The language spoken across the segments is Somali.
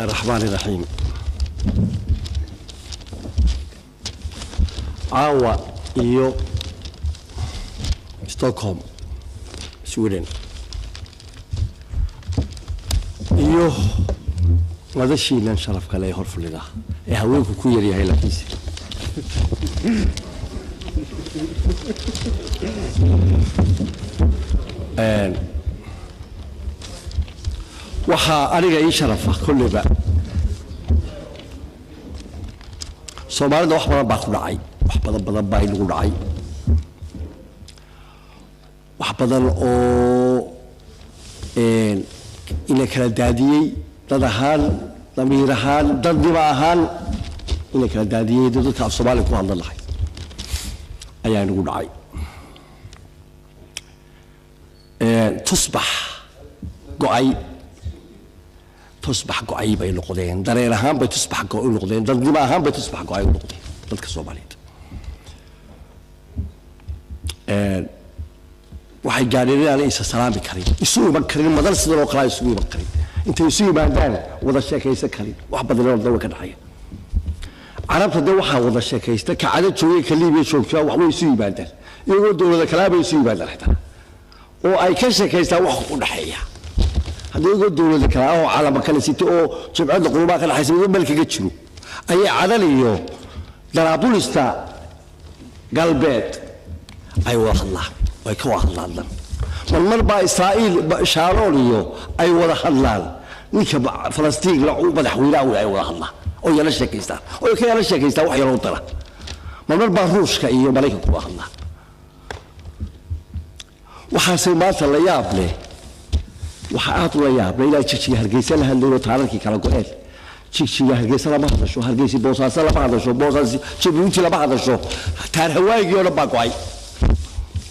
الله الرحمن الرحيم. Caawa iyo Stockholm, Sweden, iyo madashiinan sharaf kale ee hor fadhida ee haweenku ku yaryahay, laakiinse waxaa aniga ii sharafa. Kolleyba Soomaalida wax badan baa ku dhacay, wax badan badan baa inagu dhacay, wax badan oo ina kala daadiyey, dad ahaan, damiir ahaan, dadnimo ahaan ina kala daadiyey, dadka af Soomaaliya ku hadlan lahay ayaa inagu dhacay. Tusbax go'ay, tusbax go'ay bay noqdeen. Dareen ahaan bay tusbax go'ay u noqdeen, dadnimo ahaan bay tusbax go'ay u noqdeen dadka Soomaaliyeed. Waxay gaadheen inaanay isa salaami karin, isu iman karin madal sidan oo kale, isugu iman karin, intay isu yimaadaan wada sheekaysan karin. Wax badan oo dawa ka dhexeeya Carabta dee waxaa wada sheekaysta kacada joogay, ka Liibiya joogtaa, wax way isu yimaadaan, iyagoo dowlada kalaa bay isu yimaadaan xitaa oo ay ka sheekaystaan wax u dhexeeya. Haddii iyagoo dowlada kale ah oo calama kale sita oo jimcadda qulubaha ka dhexaysa midba meel kaga jiro ayay Cadal iyo Daraabulista galbeed ay wada hadlaan, ay ka wada hadlaan. Marmar baa Israa'iil Sharoon iyo ay wada hadlaan, ninka Falastiin la madaxweynaha ay wada hadlaan oo yala sheekaystaan oo ka yala sheekaystaan wax yaroo dara. Marmar baa Ruushka iyo Maraykanku wada hadlaan. Waxaase maanta la yaab leh, waxa aad ula yaab leh ilaa Jigjiga Hargeysa la hadlayo, taararkii kala go'een. Jigjiga Hargeysa lama hadasho, Hargeysa Boosaaso lama hadasho, Boosaaso Jabuuti lama hadasho. Taar hawaayigii oo dhan baa go'ay,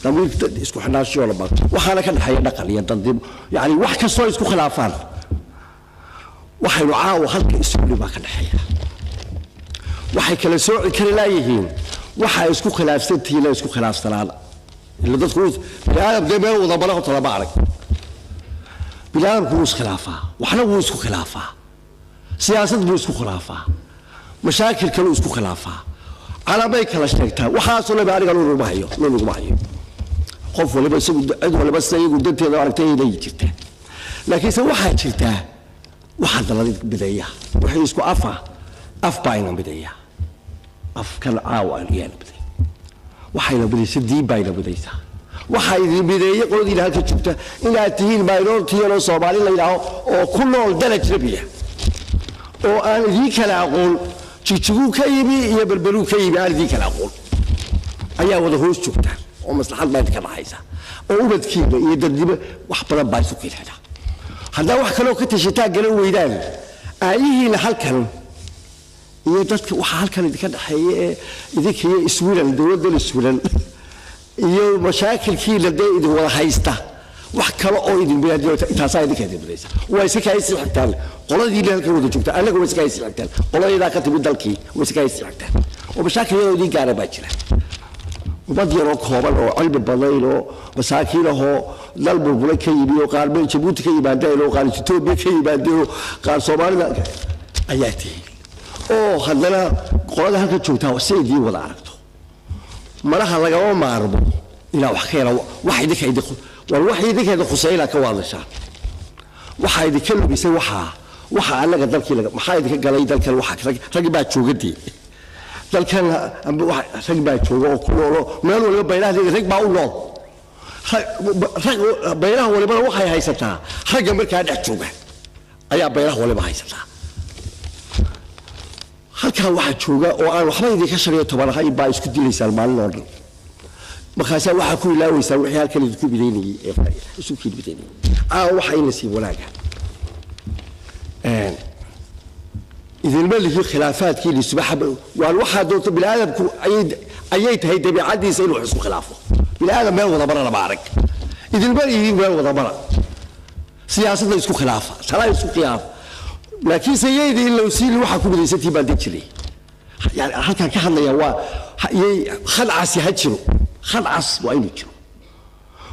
damiirka isku xidhnaashii oo dhan baa. Waxaana ka dhexeeya dhaqan iyo dadnimo, yacni wax kastoo isku khilaafaan waxaynu caawa halka isugu baa ka dhexeeya. Waxay kala sooci kari laayihiin waxa isku khilaafsantihiin, la isku khilaafsanaana ila dadku biniaadam dee meel wada mara horta lama arag. Biniaadamku wuu iskhilaafaa, waxna wuu isku khilaafaa, siyaasad buu isku khilaafaa, mashaakil kaluu isku khilaafaa, calamay kala sheegtaa, waxaasoo dhan aniga loo hayo, loo laguma hayo. Qof waliba isagu, cid waliba sida iyagu danteeda aragtay inay jirtaa, laakiinse waxaa jirtaa waxaa dalad mideeya, wixii isku afa, af baa ina mideeya. Afkan caawa ayaa mideeya, waxayna midaysa diin baa ina midaysaa. Waxaa idin mideeyey qoladiina halka joogta inaad tihiin minority oo Soomaali la yidhaaho oo ku nool dal ajnabiya oo aan idiin kala aqoon Jigjiguu ka yimi iyo Berberuu ka yimi, aan idiin kala aqoon ayaa wada hoos joogtaan oo maslaxad baa idinka dhaxaysa oo ubadkiina iyo dadnimo wax badan baa isu keenada. Haddaa wax kaloo ka tashataa garan weydaan aayihiina halkan iyo dadka waxaa halkan idinka dhexeeya ee idinka iyo Sweden, dowladdan Sweden iyo mashaakilkiina dee idin wada haysta, wax kale oo idin intaasaa idinka idin midaysa. Waa iska kaa isi xigtaan qoladiina halkan wada joogta, annaga waa iska kaa isi xigtaan, qoladaydaa ka timid dalkii waa iska kaa isi xigtaan oo mashaakil yaroo idin gaara baa jira. Ummad yaroo kooban oo cilmi badayn oo masaakiin ahoo dal burburay ka yimi oo qaar meel Jabuuti ka yimaadeen oo qaar Etoobiya ka yimaadeen oo qaar Soomaalida ayaa tihiin, oo haddana qolada halka joogtaa si idiin wada aragto malaha lagama maarmo inaa wax ka yara wax idinka idin war wax idinka idin khuseeya inaad ka waadashaan. Waxaa idinka lumisay waxaa annaga dalkii laga maxaa idinka galay dalkan? Waxa rag baa jooga dee dalkan, rag baa jooga oo ku noolo meel waliba baylaha, rag baa u nool rag baylaha walibana waxay haysataa ragga markaa dhex jooga ayaa baylaha waliba haysataa. Halkaa waxaa jooga oo aan waxba idinka 15 ahayn baa isku dilaysaan maalin oo dhan. Markaasaa waxaa ku ilaaweysaa wixii halkan idinku midaynayey ee isu kiin midaynayey. Caawa waxaa ina siib wanaaga idinma lihi khilaafaadkii lisuba waan waxaa doonto. Biniaadamku ayay tahay dabiicadiisa inuu wax isku khilaafo. Biniaadam meel wada mara lama arag. Idinma lihi meel wada mara, siyaasadda isku khilaafa, talaa isku khilaafa, laakiinse yayda in lowsiili waxaa ku midaysantiin baan jiray. Yani halkaan ka hadlaya waa yay khadcasi ha jiro, khadcas waa inuu jiro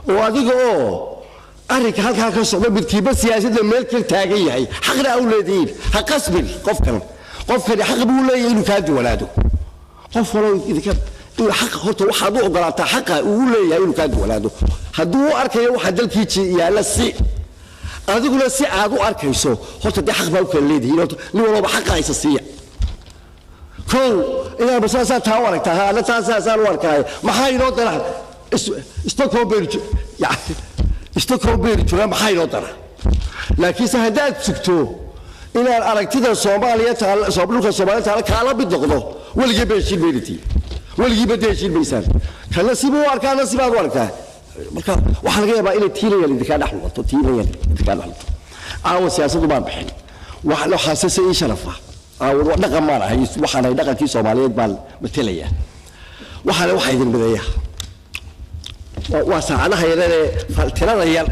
oo adiga oo Arrinka halkaa ka socda midkiiba siyaasadda meel ka taagan yahay, xaqna au leedihiin. Ha qasbin qofkan. Qofkani xaq buu leeyahay inuu kaa duwanaado. Qof waloo idinka inuu xaq, horta waxaad u ogolaataa xaqa uu leeyahay inuu kaa duwanaado. Hadduu u arkayo waxa dalkii yaalla si, adiguna si aad u arkayso, horta dee xaq baa u kala leedihiin. Horta nin walba xaqa haysa siiya. Kow inaad basaasaa taa u aragtaa, ha ana taa saasaan u arkaayo, maxaa inoo dara? Stockholm baynu, yani Stockholm baynu joogaa, maxaa inoo dara? Laakiinse haddaad sugto inaan aragtida Soomaaliya taal, dhulka Soomaaliya taala kaala mid noqdo, weligii ba heshiin maynatiin, weligiiba dee heshiin maysaan. Kana sibuu u arkaa, ana sibaad u aragtaa. Marka waxaa laga yaabaa inay tiilayaan idinkaa dhex noqoto, tiilayaan idinkaa dhex noqoto. Caawa siyaasaddu baan bixin, waxaase se ii sharafa caawa dhaqan maan ahay, waxaan ahay dhaqankii Soomaaliyeed baan matalaya. Waxaana waxa idin mideeya waa saacadaha yararee tirada yar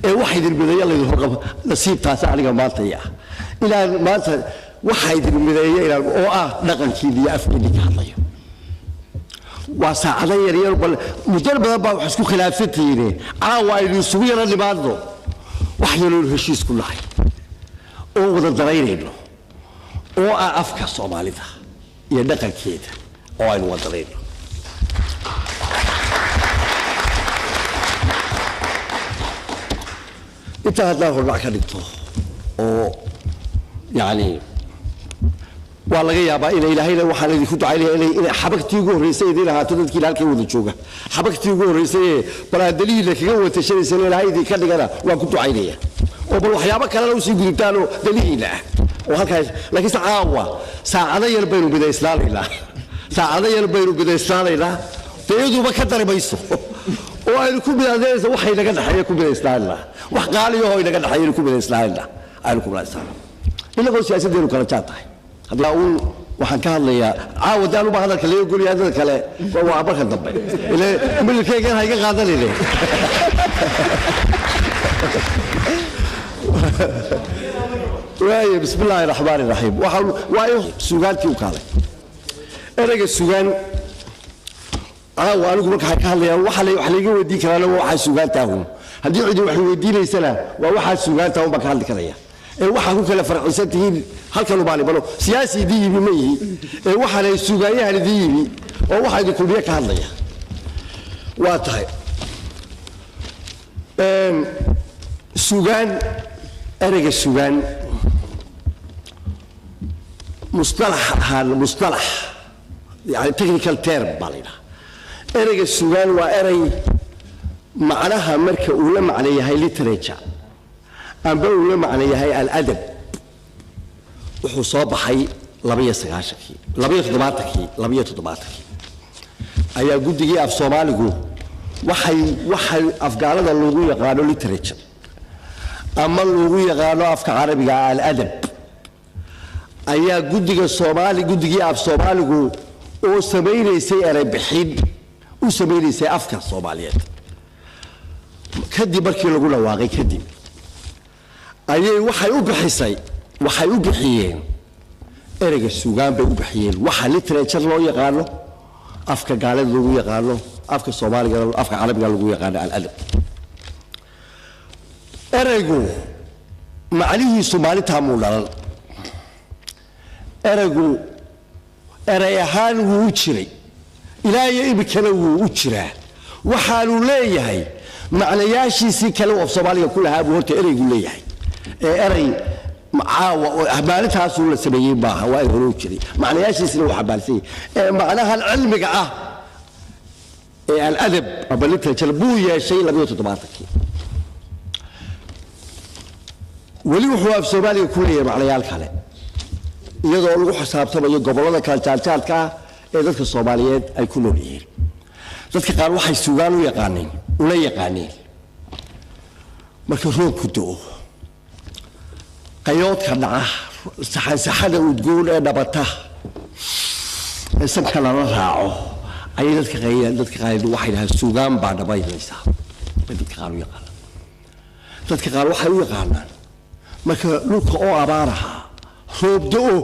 ee waxa idin mideeya laydin horqabo. Nasiibtaasa aniga maanta i ah inaan maanta waxa idin mideeya inaan oo ah dhaqankiini iyo afkiini ka hadlayo. Waa saacado yaryar, bal muddo badan baa wax isku khilaafsantihiine, caawa aynu isugu yaro nimaadno wax yaroonu heshiis ku nahay oo wada daraynayno, oo ah afka Soomaalida iyo dhaqankeeda oo aynu wada darayno. Intaa haddaan hordhac ka dhigto, oo yacni waa laga yaabaa ina Ilaahayna waxaan idinku ducaynaya inay xabagtii ugu horreysay idiin ahaato dadkiina halkan wada jooga. Xabagtii ugu horreysay ee balaadalihiina kaga watashanaysan Ilaahay idinka dhigana waan ku ducaynaya, oo bal waxyaabo kalena usii gudubtaanoo dalihiina ah oo halkaas. Laakiinse caawa saacado yar baynu midaysnaanaynaa, saacado yar baynu midaysnaanaynaa. Dee iyaduba ka dari mayso oo aynu ku midaynaysa waxay naga dhexeeya ku midaysnaanaynaa, wax qaaliyahoo inaga dhexeeya ku midaysnaanaynaa, aynu ku midaysnaana inagoo siyaasaddeenu kala jaad tahay. Haddii uun waxaan ka hadlayaa caawa dee anuba hadalka laga goliya, dad kale waa marka dambe ile mililkeygan ha iga qaadanine. Waaye bismi illaahi raxmaani raxiim. Waxaan waa in sugaantii u kaalay ereyga sugaan. Caawa anigu marka waxaan ka hadlayaa waxa la wax layga weydiin karaana waa waxaa sugaantaahun. Haddii cidi wax weydiinaysana waa waxaa sugaantaahun baan ka hadli karaya. Ee waxaa ku kala farcisan tihiin halkan ubaan ibano siyaasi idin yimi ma yihi, ee waxaanay sugaanyahan idin yimi oo waxaa idin kulmiye ka hadlaya. Waa tahay sugaan. Ereyga sugaan mustalax ahaan, mustalax yani technical term baa la yidhaha. Ereyga sugaan waa erey macnaha marka uu la macno yahay literature amba uu la macno yahay aladab wuxuu soo baxay 92-kii, 72-kii, 72-kii ayaa guddigii af Soomaaligu waxay afgaalada loogu yaqaano literature ama loogu yaqaano afka Carabiga aladab ayaa guddiga Soomaali, guddigii af Soomaaligu oo samaynaysay erey bixin u samaynaysay afka Soomaaliyeed. Kadib markii lagu dhawaaqay kadib ayay waxay u bixisay, waxay u bixiyeen ereyga sugaan bay u bixiyeen waxa literature loo yaqaano afka gaalada lagu yaqaano, afka Soomaaliga, afka Carabiga lagu yaqaano aladab. Ereygu macnihiisu maalintaa muu dhalan. Ereygu erey ahaan wuu u jiray ilaa iyo iminkana wuu u jiraa. Waxaanu leeyahay macnayaashiisii kale oo af Soomaaliga ku lahaa buu horta ereygu leeyahay. Ee erey caawa maalintaasuu la sameeyey maaha, waa hore u jiray, macnayaashiisina wuu xambaarsan yahay. Ee macnahan cilmiga ah ee aladab ama literature buu yeeshay 72-kii. Weli wuxuu af Soomaaliga ku leeyahay macnayaal kale iyadoo lagu xisaabtamayo gobollada kala jaaljaadka ah ee dadka Soomaaliyeed ay ku nool yihiin. Dadka qaar waxay sugaan u yaqaaneen, ula yaqaaneen marka roobku da'o, qayoodka dhaca, saxansaxada udgoon ee dhabata ee sanka lala raaco ayay dadka qaar waxay dhahaan sugaan baa dhabaynaysaa bay dadka qaar u yaqaanaan. Dadka qaar waxay u yaqaanaan marka dhulka oo abaar ahaa roob da'o,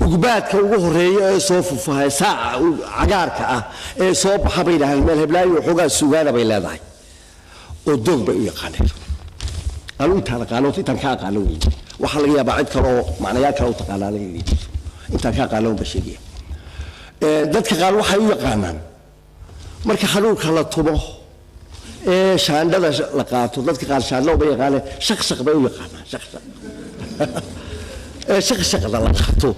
ugbaadka ugu horeeya ee soo fufahay, saaca cagaarka ah ee soo baxa bay dhahaan meel heblaayo xoogaa sugaana bay leedahay. Oo doog bay u yaqaaneen. Anu intaan aqaano, intaan ka aqaano weeye. Waxaa laga yaabaa cid kale oo macnayaal kale u taqaanaa laga jirto. Intaan ka aqaano unba sheegaya. Dadka qaar waxay u yaqaanaan marka hadhuudhka la tumo ee shaandhada la qaato. Dadka qaar shaandho uma yaqaaneen, shaqshaq bay u yaqaanaan. Shaqshaq ee shaqshaqda la qaato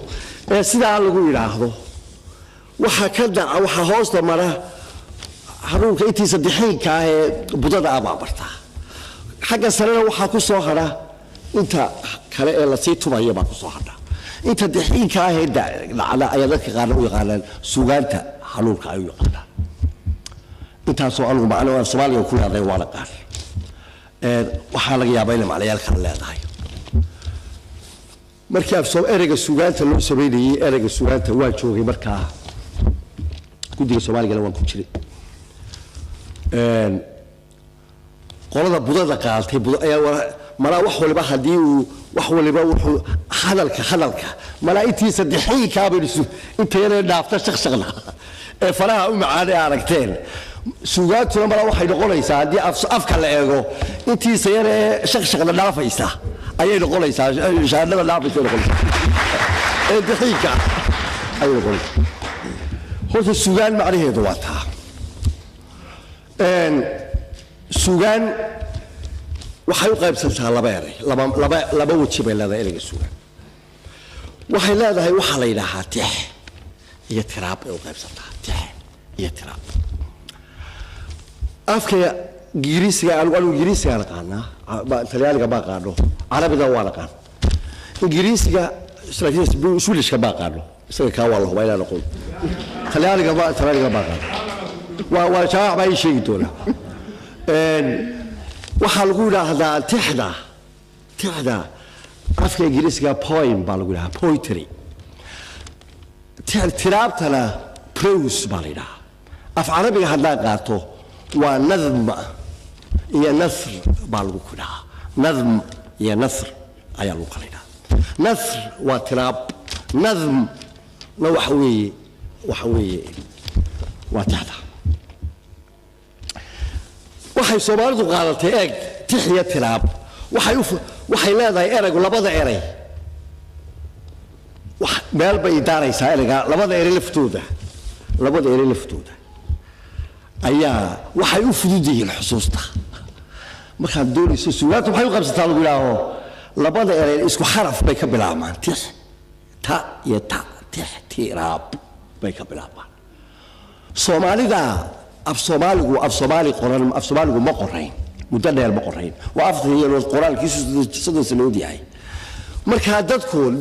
ee sidaa lagu yidhaahdo, waxaa ka dhaca, waxaa hoosta mara hadhuudhka intiisa dixiinka ah ee budada ah baa bartaa. Xagga sarena waxaa ku soo hadha inta kale ee lasii tumayo baa ku soo hadha. Inta dixiinka ah ee dhacda ayaa dadka qaarna u yaqaanaan sugaanta hadhuudhka ay u yaqaanaan. Intaasoo anigu macno aan Soomaaliga ku leedahay waa la qaar. Waxaa laga yaabaa inay macnayaal kale leedahay. Markii af ereyga sugaanta loo samaynayey, ereyga sugaanta waa joogay markaa, guddiga Soomaaligana waan ku jiray. Qolada budada qaadatay ayaa malaa wax waliba haddii uu wax waliba wuxuu hadalka malaa intiisa dixiinkaa baynu inta yaree dhaafta shaqshaqda ee faraha u macaan ee aragteen. Sugaantuna malaa waxay noqonaysaa haddii afka la eego intiisa yar ee shaqshaqda dhaafaysa ayay noqonaysaa, shaandhada dhaafaysa ay noqonaysaa ee dixiinka ayay noqonaysaa. Horta sugaan macnaheedu waa taa. Sugaan waxay u qaybsantaa laba eray, laba weji bay leedahay. Ereyga sugaan waxay leedahay waxaa la yidhaahaa tix iyo tiraab bay u qaybsantaa, tix iyo tiraab. Afka Ingiriisiga, anigu Ingiriisiga naqaanaa, Talyaaniga ma aqaano, Carabida waa naqaan, Ingiriisiga, laakiin Swedishka ma aqaano. Isaga kaa waa la hubaa inaan aqoon. Talyaaniga ma aqaano, waa Jaamac baa ii sheegi doonaa. Waxaa lagu yidhaahdaa tixda afka Ingiriisiga poem baa lagu yidhahdaa, poetry. Tiraabtana prose baa la yidhahaa. Af Carabiga haddaan qaato waa nadm iyo nasr baa lagu yidhahaa. Nadm iyo nasr ayaa lagu kala yidhahaa. Nasr waa tiraab, nadmna waxa weeye waa tixda. Waxay Soomaalidu qaadatay eeg tix iyo tiraab. Waxay leedahay eraygu labada eray meel bay daaraysaa. Erayga labada eray laftooda ayaa waxay u fudud yihiin xusuusta markaad doonayso. Sugaanta waxay u qabsataa lagu yidhaaho labada eray isku xaraf bay ka bilaabmaan, tix, ta iyo ta, tix, tiraab bay ka bilaabmaan. Soomaalida af Soomaaligu, af Soomaali qoran, af Soomaaligu ma qorayn muddo dheer, ma qorayn. Waa 40 yeelood qoraalkiisu 30 sanadood yahay. Markaa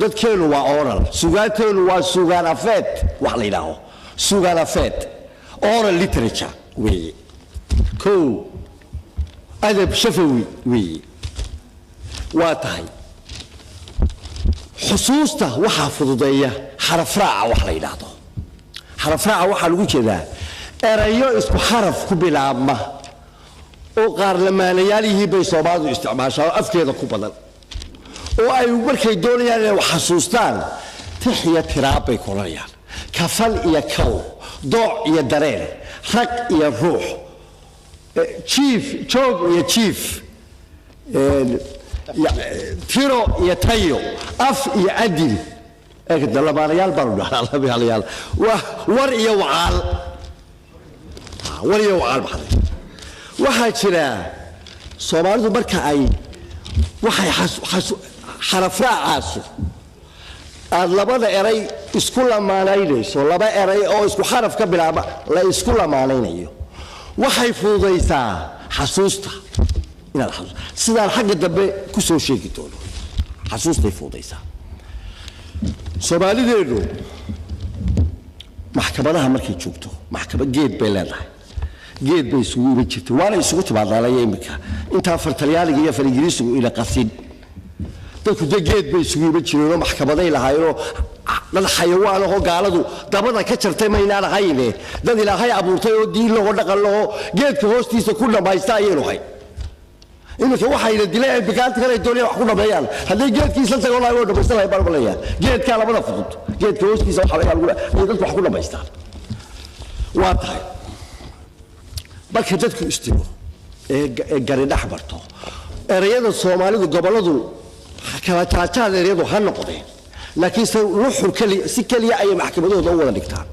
dadkeenu waa oral. Sugaanteenu waa sugaan afeed, wax la yidhaaho sugaan afeed, oral literature weeye. Kow, adab shafawi weeye. Waa tahay xusuusta waxaa fududeeya xarafraaca wax la yidhaahdo. Xarafraaca waxaa lagu jeedaa erayo isku xaraf ku bilaabma oo qaar lamaanayaal yihiin bay Soomaalidu isticmaashaa oo afkeeda ku badan, oo ay markay doonayaan inay wax xasuustaan tix iyo tiraab bay koranayaan. Kafal iyo kaw, dooc iyo dareen, rag iyo ruux, jiif, joog iyo jiif, tiro iyo tayo, af iyo adin. Lamaanayaal baanu dhahnaa, lamaanayaal. Waa war iyo wacaal, war iyo wacaal. Maxay waxaa jira Soomaalidu marka ay waxay xarafraacaasu aad labada eray isku lamaanaynayso, laba eray oo isku xaraf ka bilaaba la isku lamaanaynayo, waxay fududaysaa xasuusta inaad xasuus. Sidaan xagga dambe ku soo sheegi doono, xasuustay fududaysaa. Soomaalideennu maxkamadaha markay joogto, maxkamad geed bay leedahay, geed bay isugu iman jirtay, waana isugu timaadaalaya iminka intaa far Talyaaniga iyo far Ingiriisigu ila qasin. Dadku de geed bay isugu iman jireenoo maxkamaday lahaayeenoo dad xayawaan ahoo gaaladu dabada ka jartay maynaan ahayne, dad Ilaahay abuurtay oo diin lahoo dhaqan lahoo geedka hoostiisa ku dhammaysta ayaynu ahay. Iminka waxayna dilay ay bikaanta kale doonayaan wax ku dhameeyaan. Hadday geedkiisa tago lahay waa dhamaysan lahay baan leeyahay. Geedkaa labada fudud, geedka hoostiisa waxa lagu ay dadku wax ku dhamaystaan. Waa tahay marka dadku istiro Ee gari dhex marto, ereyada Soomaalidu gobolladu kala jaajaad ereyadu ha noqdeen, laakiin se nuxur keliya, si keliya ayay maxkamadahooda u wada dhigtaan.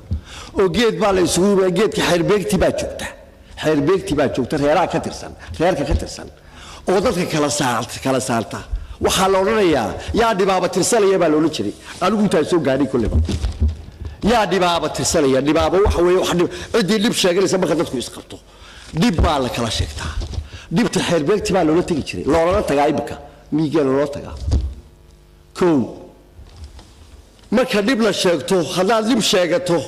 Oo geed baa la isugu yimaa, geedka xeerbeegti baa joogta, xeerbeegti baa joogta, reeraha ka tirsan, reerka ka tirsan oo dadka kala saarta, kala saarta. Waxaa la odhanayaa yaa dhibaaba tirsanaya baa la odhan jiray. Anigu intaan soo gaadhay kolleyba yaa dhibaaba tirsanaya. Dhibaaba waxa weeye wax ciddii dhib sheeganaysa. Marka dadku isqabto, dhib baa la kala sheegtaa. Dhibta xeerbeegti baa loola tegi jiray, loolala tagaa. Imika miigeena loola tagaa. Kow, marka dhib la sheegto, haddaad dhib sheegato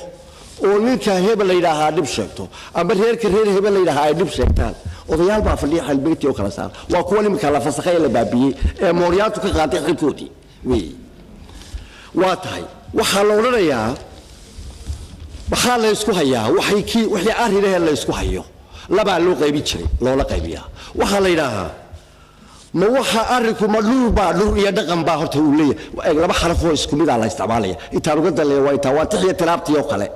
oo ninka hebel la yidhaahaa dhib sheegto ama reerka reer hebel la yidhaahaa ay dhib sheegtaan, odayaal baa fadhiya xeerbeegti oo kala saara. Waa kuwa iminka la fasakhay ee la baabiyey ee mooryaantu ka qaatay xilkoodii wey. Waa tahay, waxaa la odhanayaa maxaa la ysku hayaa? Waxay kii wixii arrinahee la ysku hayo labaa loo qaybin jiray, loola qaybiyaa. Waxaa la yidhaahaa ma waxa arrinku ma dhur baa, dhur iyo dhaqan baa horta uu leeyahay. Eeg, laba xarafoo isku mid ah la isticmaalaya. Intaan uga dalaya waa intaa, waa tix iyo tiraabtii oo kale,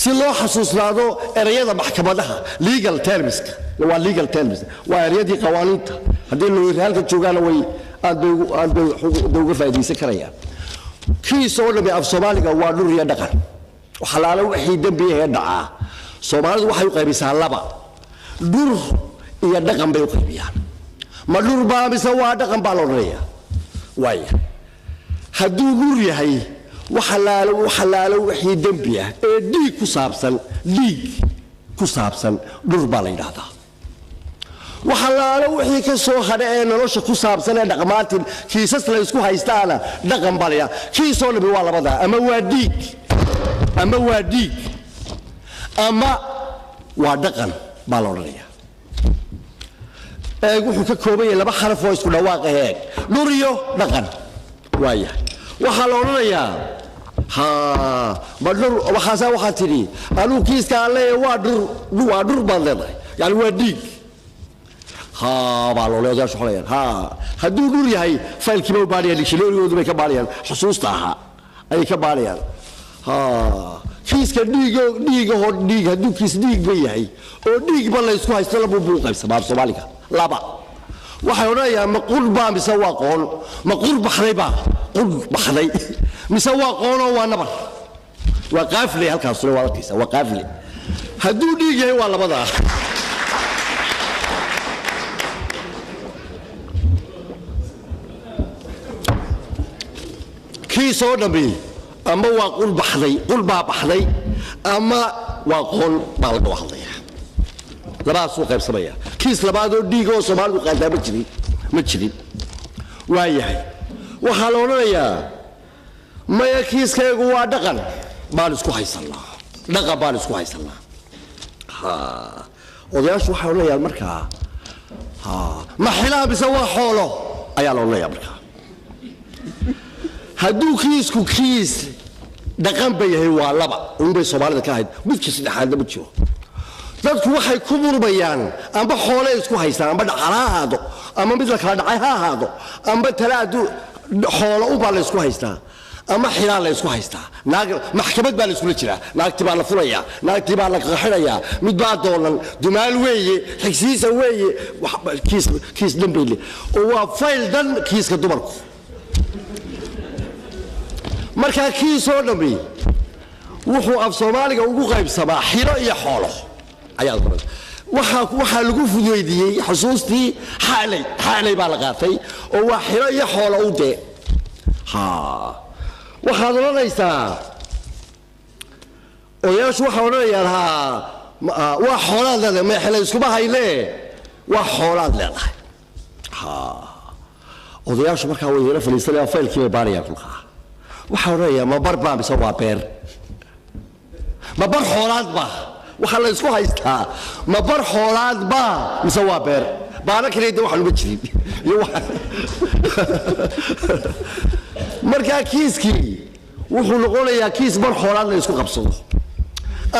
si loo xasuusnaado ereyada maxkamadaha, legal termska. Waa legal terms, waa ereyadii qawaaniinta. Haddii loo halka joogaana way aad bay aad bay bay uga faa'iidaysan karayaan. Kiis oo dhami af Soomaaliga waa dhur iyo dhaqan. Xalaalo wixii dembi ahee dhacaa, Soomaalidu waxay u qaybisaa laba, dhur iyo dhaqan bay u qaybiyaan. Ma dhur baa mise waa dhaqan baa la odhanayaa. Waaya, hadduu dhur yahay, waxalaalo waxalaalo wixii dembi ah ee dhiig ku saabsan, dhiig ku saabsan, dhur baa la yidhaahdaa. Waxalaalo wixii ka soo hadha ee nolosha ku saabsan ee dhaqmaatin kiisas la isku haystaana, dhaqan baa la yidhahdaa. Kiisoo dhami waa labadaa, ama waa dhiig, ama waa dhiig ama waa dhaqan baa la odhanayaa. Eeg, wuxuu ka kooban yahay laba xaraf oo isku dhawaaq ah. Eeg, dhur iyo dhaqan. Waayahay, waxaa la odhanayaa ha ma dhur waxaasaa. Waxaa tidhi anuu kiiska aan leeyahay waa dhur, waa dhur baad leedahay, yani waa dhiig. Ha baa loo leeyahay, odayaashu xolayaan. Ha, hadduu dhur yahay, faylkiiba u baadhayaan, dictionary-goodu bay ka baadhayaan, xusuusta ahaa ayay ka baadhayaan. Ha, kiiska dhiigo, dhiigahoo dhiig, hadduu kiis dhiigba yahay oo dhiigba la ysku haysto, laba buu qaybsamaa af Soomaaliga. Laba waxay odhanayaan: ma qur baa mise waa qoon? Ma qur baxday baa, qur baxday, mise waa qoonoo waa nabar? Waa qaafle halkaasuna, waa arkaysa, waa qaafle. Hadduu dhiig yahay waa labadaa. Kiis oo dhammi ama waa qur baxday, qur baa baxday, ama waa qoon baa laga hadlaya. Labadaasuu qaybsamaya. Kiis labaadoo dhiig oo Soomaalidu qaadaa ma jirin, ma jirin. Waayahay, waxaa la odhanayaa maya, kiiskaygu waa dhaqan baan isku haysanaa, dhaqan baan isku haysanaa. Ha, odayaashu waxay odhanayaan markaa ha ma xilaa mise waa xoolo ayaa la odhanayaa markaa. Hadduu kiisku kiis dhaqan ba yahay, waa laba unbay Soomaalida ka ahayd, midka saddexaadna ma jiro. Dadku waxay ku murmayaan amba xoolay isku haystaan, amba dhacal ha ahaado ama mid la kala dhacay ha ahaado, amba tala aduu xoolo unbaa la isku haystaa ama xilaa la isku haystaa. Naag maxkamad baa la iskula jiraa, naagtii baa la furayaa, naagtii baa la qaxinayaa, mid baa doonan, dumaal weeye, xigsiisa weeye, kiis, kiis dhan bay le oo waa fayl dhan kiiska dumarku. Markaa kiisoo dhammi wuxuu af Soomaaliga ugu qaybsamaa xilo iyo xoolo ayaa qoran. Waxaa lagu fuduydiyey xusuustii xaalay, xaalay baa la qaatay oo waa xilo iyo xoolo u dee. Ha, waxaad odhanaysaa odayaashu waxay odhanayaan ha waa xoolaad leedahay, ma xilo iskuma hayne, waa xoolaad leedahay. Ha, odayaashu markaa way yara fadhiisanayaan, faylkii bay baarayaan kulkaa. Waxaa odhanayaa ma bar baa mise waa beer? Ma bar xoolaad baa waxaa la isku haystaa? Ma bar xoolaad baa mise waa beer? Baana kale de waxaan uma jirin iyo markaa kiiskii wuxuu noqonayaa kiis bar xoolaad la isku qabsado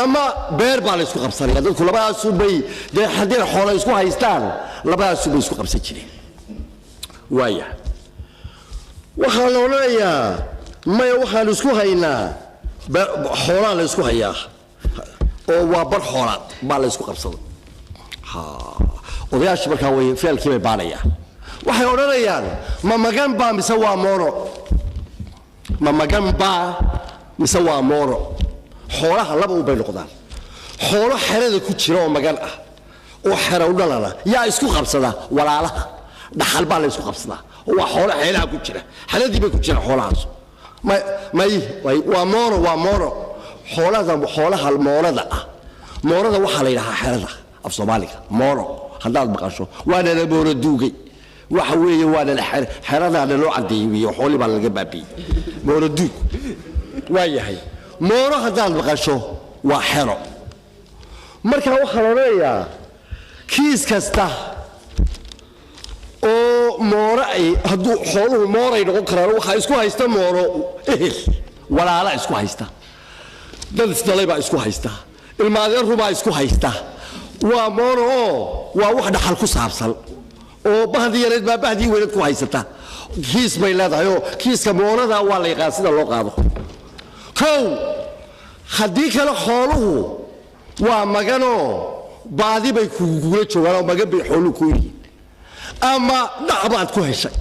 ama beer baa la isku qabsanaya. Dadku labadaasu bay dee haddii xoola isku haystaan, labadaasu bay isku qabsan jireen. Waaya, waxaa la odhanayaa maya, waxaan isku haynaa xoolaa la isku hayaa oo waa bar xoolaad baa la isku qabsaday. Ha, Odayaashu markaa way feelkii bay baanayaan, waxay odhanayaan ma magan baa mise waa mooro, ma magan baa mise waa mooro. Xoolaha laba un bay noqdaan, xoolo xerada ku jira oo magan ah oo xero u dhalana yaa isku qabsada, walaalaha dhaxal baa la isku qabsadaa, oo waa xoolo xeelaha ku jira, xeradii bay ku jiraan xoolahaas. May waa mooro, waa mooro. Xoolada, xoolaha moorada ah, moorada waxaa la yidhahaa xerada af Soomaaliga. Mooro haddaad maqasho waana la mooro duugay, waxa weeye waana la xeradaana loo caddeeyey weeye, xoolii baa laga baabiyey, mooro duug waa yahay. Mooro haddaad maqasho waa xero. Marka waxaa la odhanayaa kiis kasta oo mooro ay hadduu xooluhu mooray noqon karaan, waxaa isku haysta mooro ehel, walaala isku haysta, dad isdhalay baa isku haysta, ilmaadeerrubaa isku haysta. Waa mooro oo waa wax dhaxal ku saabsan oo bahdii yareed baa bahdii weyneed ku haysata, kiis bay leedahay oo kiiska moorada waa la yaqaan sida loo qaado. Kow, haddii kale xooluhu waa maganoo baadi bay kugula joogaan oo magan bay xooluhu ku yihiin, ama dhac baad ku heshay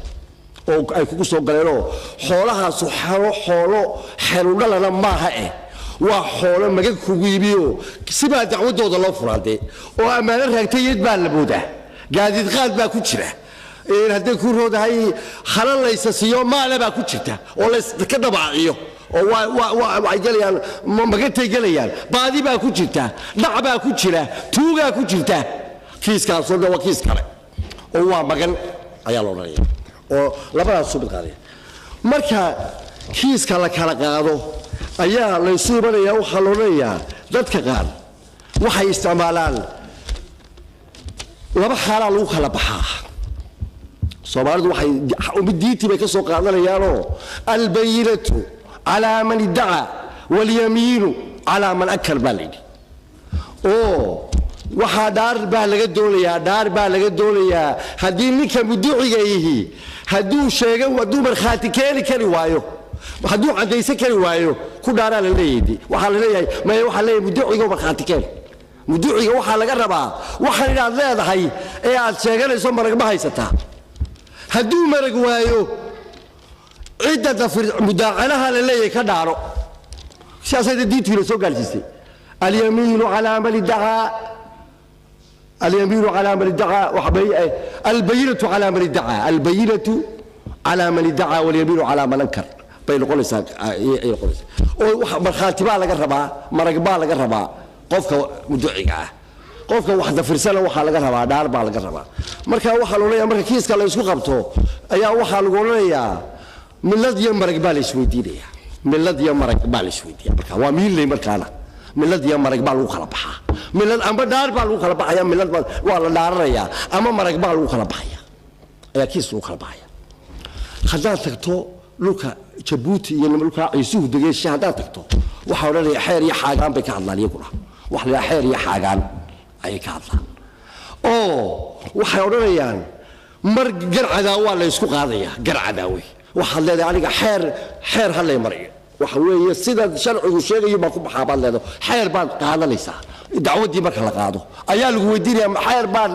oo ay kugu soo galeenoo xoolahaasu xero xoolo xerudhalana maaha eh, waa xoolo magan kugu yimioo sibaa dacwadooda loo furaadee oo ammaano raagtayed baa la moodaa, gaadiid qaad baa ku jira, hadday ku roodahay hala laysa siiyo maale baa ku jirta oo layska dabaaciyo oo waxay gelayaan magantay gelayaan, baadi baa ku jirta, dhac baa ku jira, tuugaa ku jirta. Kiiskaasoo dhan waa kiis kale oo waa magan ayaa la odhanaya, oo labadaas mid qaadaya. Marka kiiska la kala qaado ayaa laysu imanaya, waxaa la odhanayaa dadka qaar waxay isticmaalaan laba xaalaa lagu kala baxaa. Soomaalidu waxay diintii bay ka soo qaadanayaanoo albayinatu calaa man iddacaa walyamiinu calaa man akar baa la yidhi, oo waxaa dhaar baa laga doonayaa, dhaar baa laga doonayaa haddii ninka muduciga yihi hadduu sheega, hadduu markhaati keeni kari waayo, hadduu caddaysan kari waayo, ku dhaaraa la leeyahay. Waxaa la leeyahay maya, waxaa leeyahay muduciga markhaati keen. Muduciga waxaa laga rabaa waxan inaad leedahay ee aad sheeganayso marag ma haysataa. Hadduu marag waayo cidda dafir mudaacanaha la leeyahay ka dhaaro. Sidaasayda diintiina soo gaarsiisay, alyamiinu calaa man iddacaa, alyamiinu calaa man iddacaa, albayinatu calaa man iddacaa, albayinatu calaa man iddacaa walyamiinu calaa man ankar bay noqonaysaa, ay noqonaysaa. Oo markhaati baa laga rabaa, marag baa laga rabaa qofka muduciga ah, qofka wax dafirsana waxaa laga rabaa dhaar baa laga rabaa. Marka waxaa la odhanaya marka kiiska la isku qabto ayaa waxaa lagu odhanayaa milad iyo marag baa la isweydiinaya, milad iyo marag baa la isweydiiya. Marka waa miilley, markaana milad iyo marag baa lagu kala baxaa, milad amba dhaar baa lagu kala baxaya, milad baa waa la dhaaranayaa ama marag baa lagu kala baxaya ayaa kiis lagu kala baxaya. Haddaad tagto dhulka Jabuuti iyo dhulka Ciisuhu degeesha haddaad tagto, waxaa odhanaya xeer iyo xaagaan bay ka hadlaan iyaguna, waxa la yidhaha xeer iyo xaagaan ayay ka hadlaan, oo waxay odhanayaan mar garcadaa waa la isku qaadaya. Garcadaawe waxaad leedahay aniga xeer, xeer ha lay mariyo, waxa weeye sida sharcigu sheegayo baa ku baxaa baad leedahay, xeer baad qaadanaysaa. Dacwaddii marka la qaado ayaa lagu weydiinaya xeer baad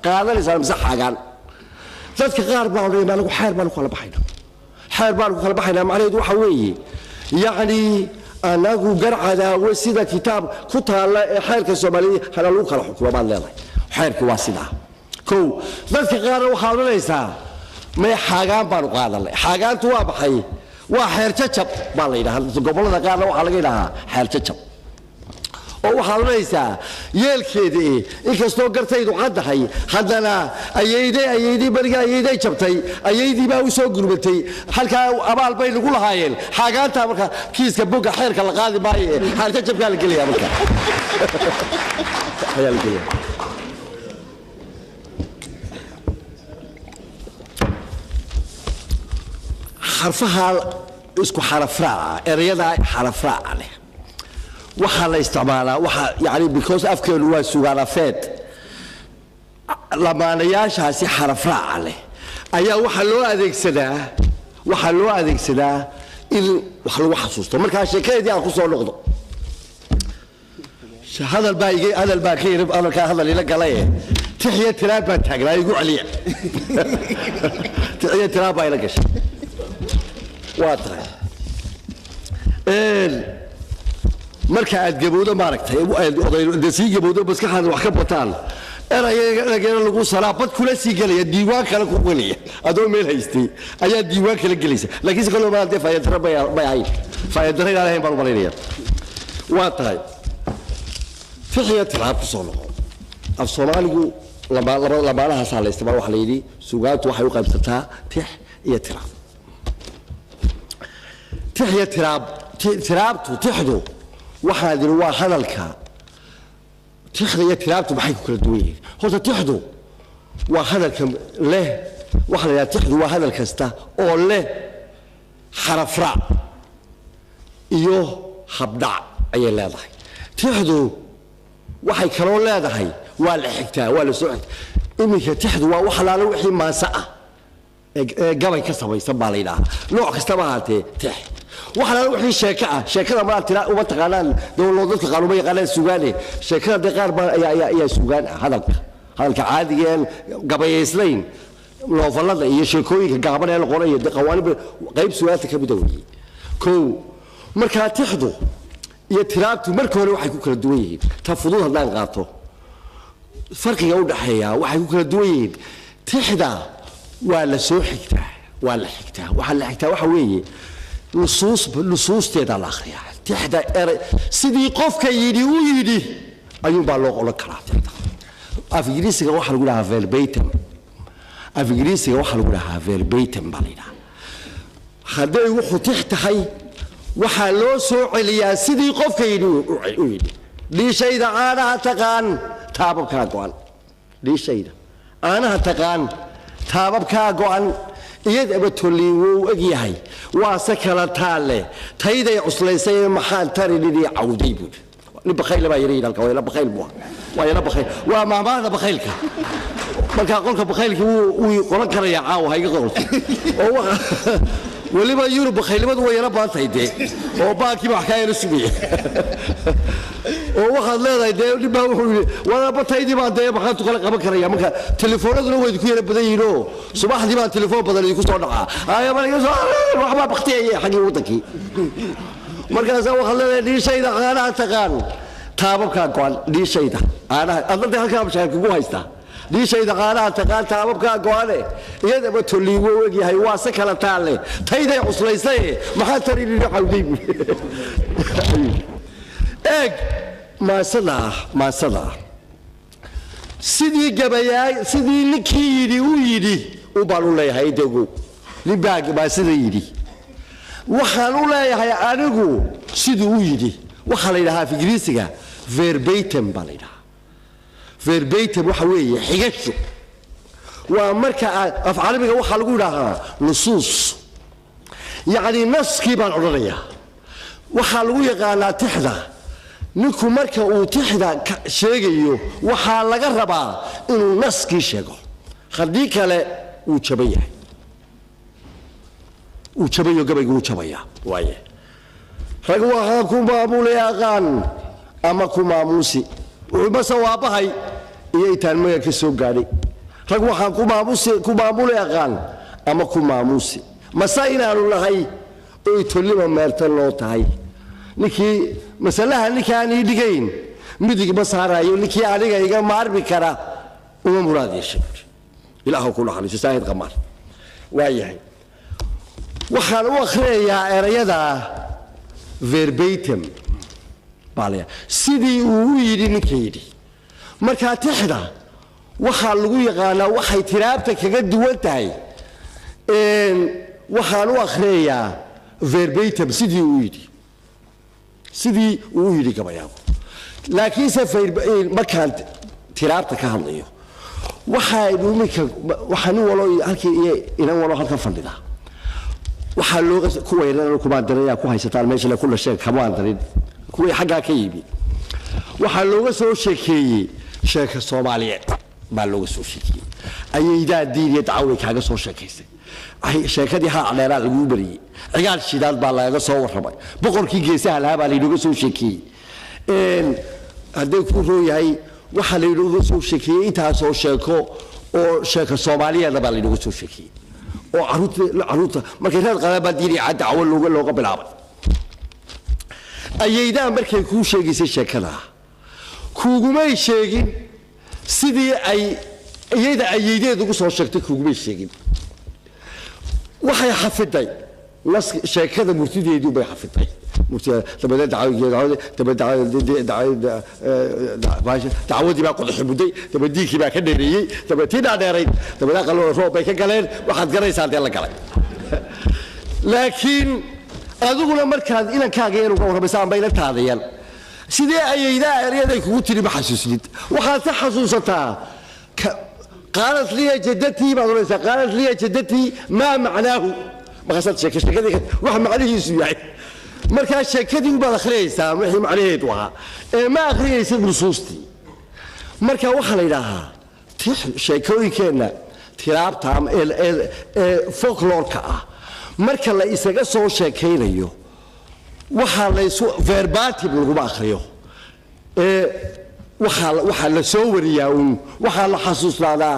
qaadanaysaa mise xaagaan. Dadka qaar baa odhanaya anigu xeer baan ku kala baxayna, xeer baan ku kala baxaynaa. Macnaheedu waxa weeye yacni anagu garcadaawe sida kitaab ku taalla ee xeerka Soomaaliya hana lagu kala xukumo baad leedahay, xeerki waa sidaa. Kow, dadka qaarna waxaa odhanaysaa may xaagaan baanu qaadanay. Xaagaantu waa maxay? Waa xeer jajab baa la yidhahaa, gobollada qaarna waxaa laga yidhahaa xeer jajab, oo waxaad odhanaysaa yeelkeedii inkastoo gartaydu caddahay haddana ayayday ayayday beriga ayayday jabtay, ayaydii baa u soo gurmatay, halkaa abaal bay nagu lahaayeen. Xaagaantaa marka kiiska bogga xeerka la qaadi maayo, xeer jajabkaa la gelaya, marka ayaa la gelaya. Xarfaha isku xarafraaca, erayadaa xarafraaca leh waxaa la isticmaalaa waxa yani because afkeenu waa sugaanafeed, lamaanayaashaasi xarafraaca leh ayaa waxaa loo adeegsadaa, waxaa loo adeegsadaa in wax lagu xasuusto. Markaa sheekadeedii aan ku soo noqdo, hadal baa iga hadal baa ka yiri hadalkaa hadal ila galaye, Tixiya tiraab baa taagnaa, igu celiya. Tixiya tiraab baa ila gashay. Waa tahay, marka aad gabowdo, maaragtay, oday dee sii gabowdo, maskaxaada wax ka bataan, eraygeena lagu salaa bad kula sii gelaya, diiwaan kale ku gelaya. Adoo meel haystay ayaa diiwaan kala gelaysa, laakiin si kaloo maa dee faayadaro bay ahayn, faayadaro inaan ahayn baan u malaynaya. Waa tahay, fixiya tiraab ku soo noqo. Af Soomaaligu lamaanahaasaa la isticmaala. Waxaa la yidhi sugaantu waxay u qaybsataa tix iyo tiraab. Tix iyo tiraab. Tiraabtu, tixdu waxaa yidhi waa hadalka. Tixda iyo tiraabtu maxay ku kala duwan yihiin? Horta tixdu waa hadalka leh, waxaa la yidhaha tixdu waa hadal kasta oo leh xarafraac iyo habdhac ayay leedahay. Tixdu waxay kaloo leedahay waa la xigtaa, waa la soo xigtaa. Iminka tixdu waa wax alaale wixii maanse ah ee gabay ka samaysan baa la yidhaahaa, nooc kastaba ahaatee. Tix wax alaale wixii sheeko ah. Sheekada maa tira uma taqaanaan dowlad, dadka qaar uma yaqaanaan sugaane. Sheekada dee qaar baa ayaa sugaan ah. Hadalka caadiga een gabayaysnayn, noofalada iyo sheekooyinka gaaban ee la qorayo dee qawaanib qayb sugaanta ka mida weeye. Kow, markaa tixdu iyo tiraabtu marka hore waxay ku kala duwan yihiin, ta fudud haddaan qaato, farqiga u dhaxeeya waxay ku kala duwan yihiin, tixda waa la soo xigtaa, waa la xigtaa. Waxaa la xigtaa waxa weeye nusuus, nusuusteeda la akhriyaa. Tixda eray sidii qofka yidhi u yidhi ayuunbaa loo qolan karaa. Tixda af Ingiriisiga waxaa lagu dhahaa verbatim. Af Ingiriisiga waxaa lagu dhahaa verbatim baa la yidhahaa. Hadday wuxuu tix tahay, waxaa loo soo celiyaa sidii qofka yidhi u yidhi. Dhiishayda caanaha taqaan taababkaa go'an, dhiishayda caanaha taqaan taababkaa go'an, iyadaba tolliin wuu eg yahay, waase kala taalle, tayday cuslaysay maxaan tari ninii cawday buuri. Nin bakhayla baa yara yidhi halka, waa yara bakhayl buu ahaa, waa yara bakhayl. Waa maamaahda bakhaylka. Marka qolka bakhaylka wuu qoran karayaa caawa, ha iga qorto. Oo weliba Yurub bakhaylnimadu way yara badan tahay dee, oo baankiiba wax kaa yara sugaya, oo waxaad leedahay dee nin baa wuxuu yidhi wadaabataydii baa dee maxaan kala qaban karaya. Marka telefoonaduna way idinku yara badan yihiin, oo subaxdii baa telefoon badan idinku soo dhacaa, waxbaa baktiyaya xaggii waddankii. Markaasaa waxaad leedahay dhiishayda caanaha taqaan taababkaa go'an, dhiishayda caanaha adna halkaa mashaakil kugu haystaa, dhiishayda caanaha taqaan taababkaa go'ane, iyadaba tolliin wuu egyahay, waase kala taalle, tayday cuslaysaye maxaa tari nini cawday buui. Eeg maasadaa, maasadaa sidii gabayaa, sidii ninkii yidhi u yidhi u baan u leeyahay. Dego nin baa maasada yidhi, waxaan u leeyahay anigu siduu u yidhi. Waxaa la yidhahaa af Ingiriisiga verbatim baa la yidhahaa. Verbatim waxa weeye xigasho. Waa marka af Carabiga waxaa lagu yidhaahaa nusuus, yacni naskii baan odhanayaa. Waxaa lagu yaqaanaa tixda, ninku marka uu tixda sheegayo waxaa laga rabaa inuu naskii sheego, haddii kale wuu jaban yahay, wuu jabayo, gabaygu wuu jabayaa. Waaye rag waxaan ku maamuli aqaan ama ku maamuusi, wuxuu mase waabahay iyo intaan maga ka soo gaadhay. Rag waxaan ku maamusi, ku maamuli aqaan ama ku maamuusi, mase inaanu nahay oy tolliba meerta loo tahay. Ninkii masalaha ninkaan ii dhigayn midig ma saarayo, ninkii aniga iga maarmi kara uma muraad yeeshay. Ilaahu ku naxariiso Saahid Qamaar. Waa yahay, waxaan u akhriyayaa erayada verbatim baa la sidii uu u yidhi ninka yidhi. Markaa tixda waxaa lagu yaqaanaa waxay tiraabta kaga duwan tahay, waxaan u akhriyayaa verbatim sidii uu yidhi, sidii uu u yidhi gabayaagu. Laakiinse markaan tiraabta ka hadlayo, waxaa iminka waxaa nin walo halkii iyo inan walo halkan fadhida waxaa looga kuwa yaryar kumaan darin, ku haysataan meesha ku dhasheen kamaan darin, kuwii xaggaa ka yimi waxaa looga soo sheekeeyey sheeka Soomaaliyeed baa looga soo sheekeeyey. Ayaydaa diin iyo dacway kaaga soo sheekaysay, sheekadii haac dheeraa laguu bariyey, cigaal shidaad baa lagaga soo warramay, boqorkii geesaha lahaa baa laynooga soo sheekeeyey. Hadday ku roo yahay Waxaa laynooga soo sheekeeyey intaasoo sheeko oo sheeko Soomaaliyeedna baa laynooga soo sheekeeyey, oo caruurta markay reer qaadaan baa diin iyo dacwo looga bilaabay. Ayaydaa markay kuu sheegaysay sheekada, kuugumay sheegin sidii ay iyada ayaydeed ugu soo sheegtay, kuugumay sheegin. Waxay xafiday nas sheekada murtideedii bay xafiday. Dabadeed dacwadii baa qodaxi mudday, dabeed diinkii baa ka dheereeyey, dabeed tii dhaadheerayd, dabeed aqal roob bay ka galeen. Waxaad garanaysaa dee la galay. Laakiin adiguna markaad inankaaga yar uga warramaysa amba inantaada yar, sidee ayaydaa eryaday kugu tiri ma xasuusnid. Waxaad ka xasuusataa "qaalat liya jaddatii" baad odhanaysaa. "Qaalat liya jaddatii maa macnaahu?" Markaasaad sheeke sheekadii wax macnihiisu yahay. Markaa sheekadii ubaad akhriyaysaa wixii macnaheedu ahaa ee ma akhriyaysid nusuustii. Marka waxaa la yidhaahaa tix sheekooyinkeenna tiraabta ama ee folklorka ah, marka la isaga soo sheekaynayo, waxaa laysu verbatim laguma akhriyo ee waxaa la soo wariyaa uun. Waxaa la xasuusnaadaa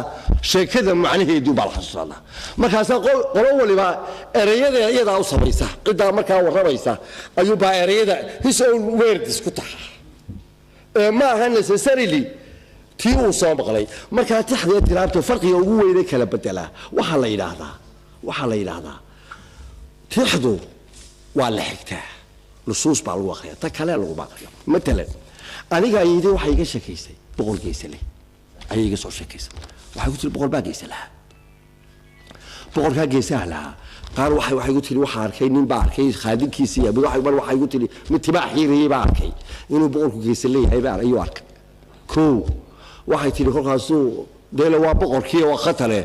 sheekada macnaheedu baa la xasuusnaadaa. Markaasaa qolo waliba ereyada iyadaa u samaysa. Ciddaa markaa warramaysa ayuubaa ereyada his own words ku taxa ee ma aha necessarily tii uu soo maqlay. Markaa tixdee tiraabta farqiga ugu weyne kala bedelaa waxaa la yidhaahdaa tixdu waa la xigtaa, nusuus baa lagu akhriya, ta kale laguma akhriyo. Matalan, aniga ayayday waxay iga sheekaysay boqol geesa leh ayay iga soo sheekaysay. Waxay ku tiri boqol baa geesa lahaa, boqorkaa geesaha lahaa qaar waxay ku tiri waxaa arkay nin baa arkay khaadinkiisii iyo mar waxay ku tiri mid tibaax xiirayay baa arkay inuu boqorku geesa leeyahay baa ayuu arkay. Kow, waxay tiri kolkaasuu deele waa boqorkii, waa khatare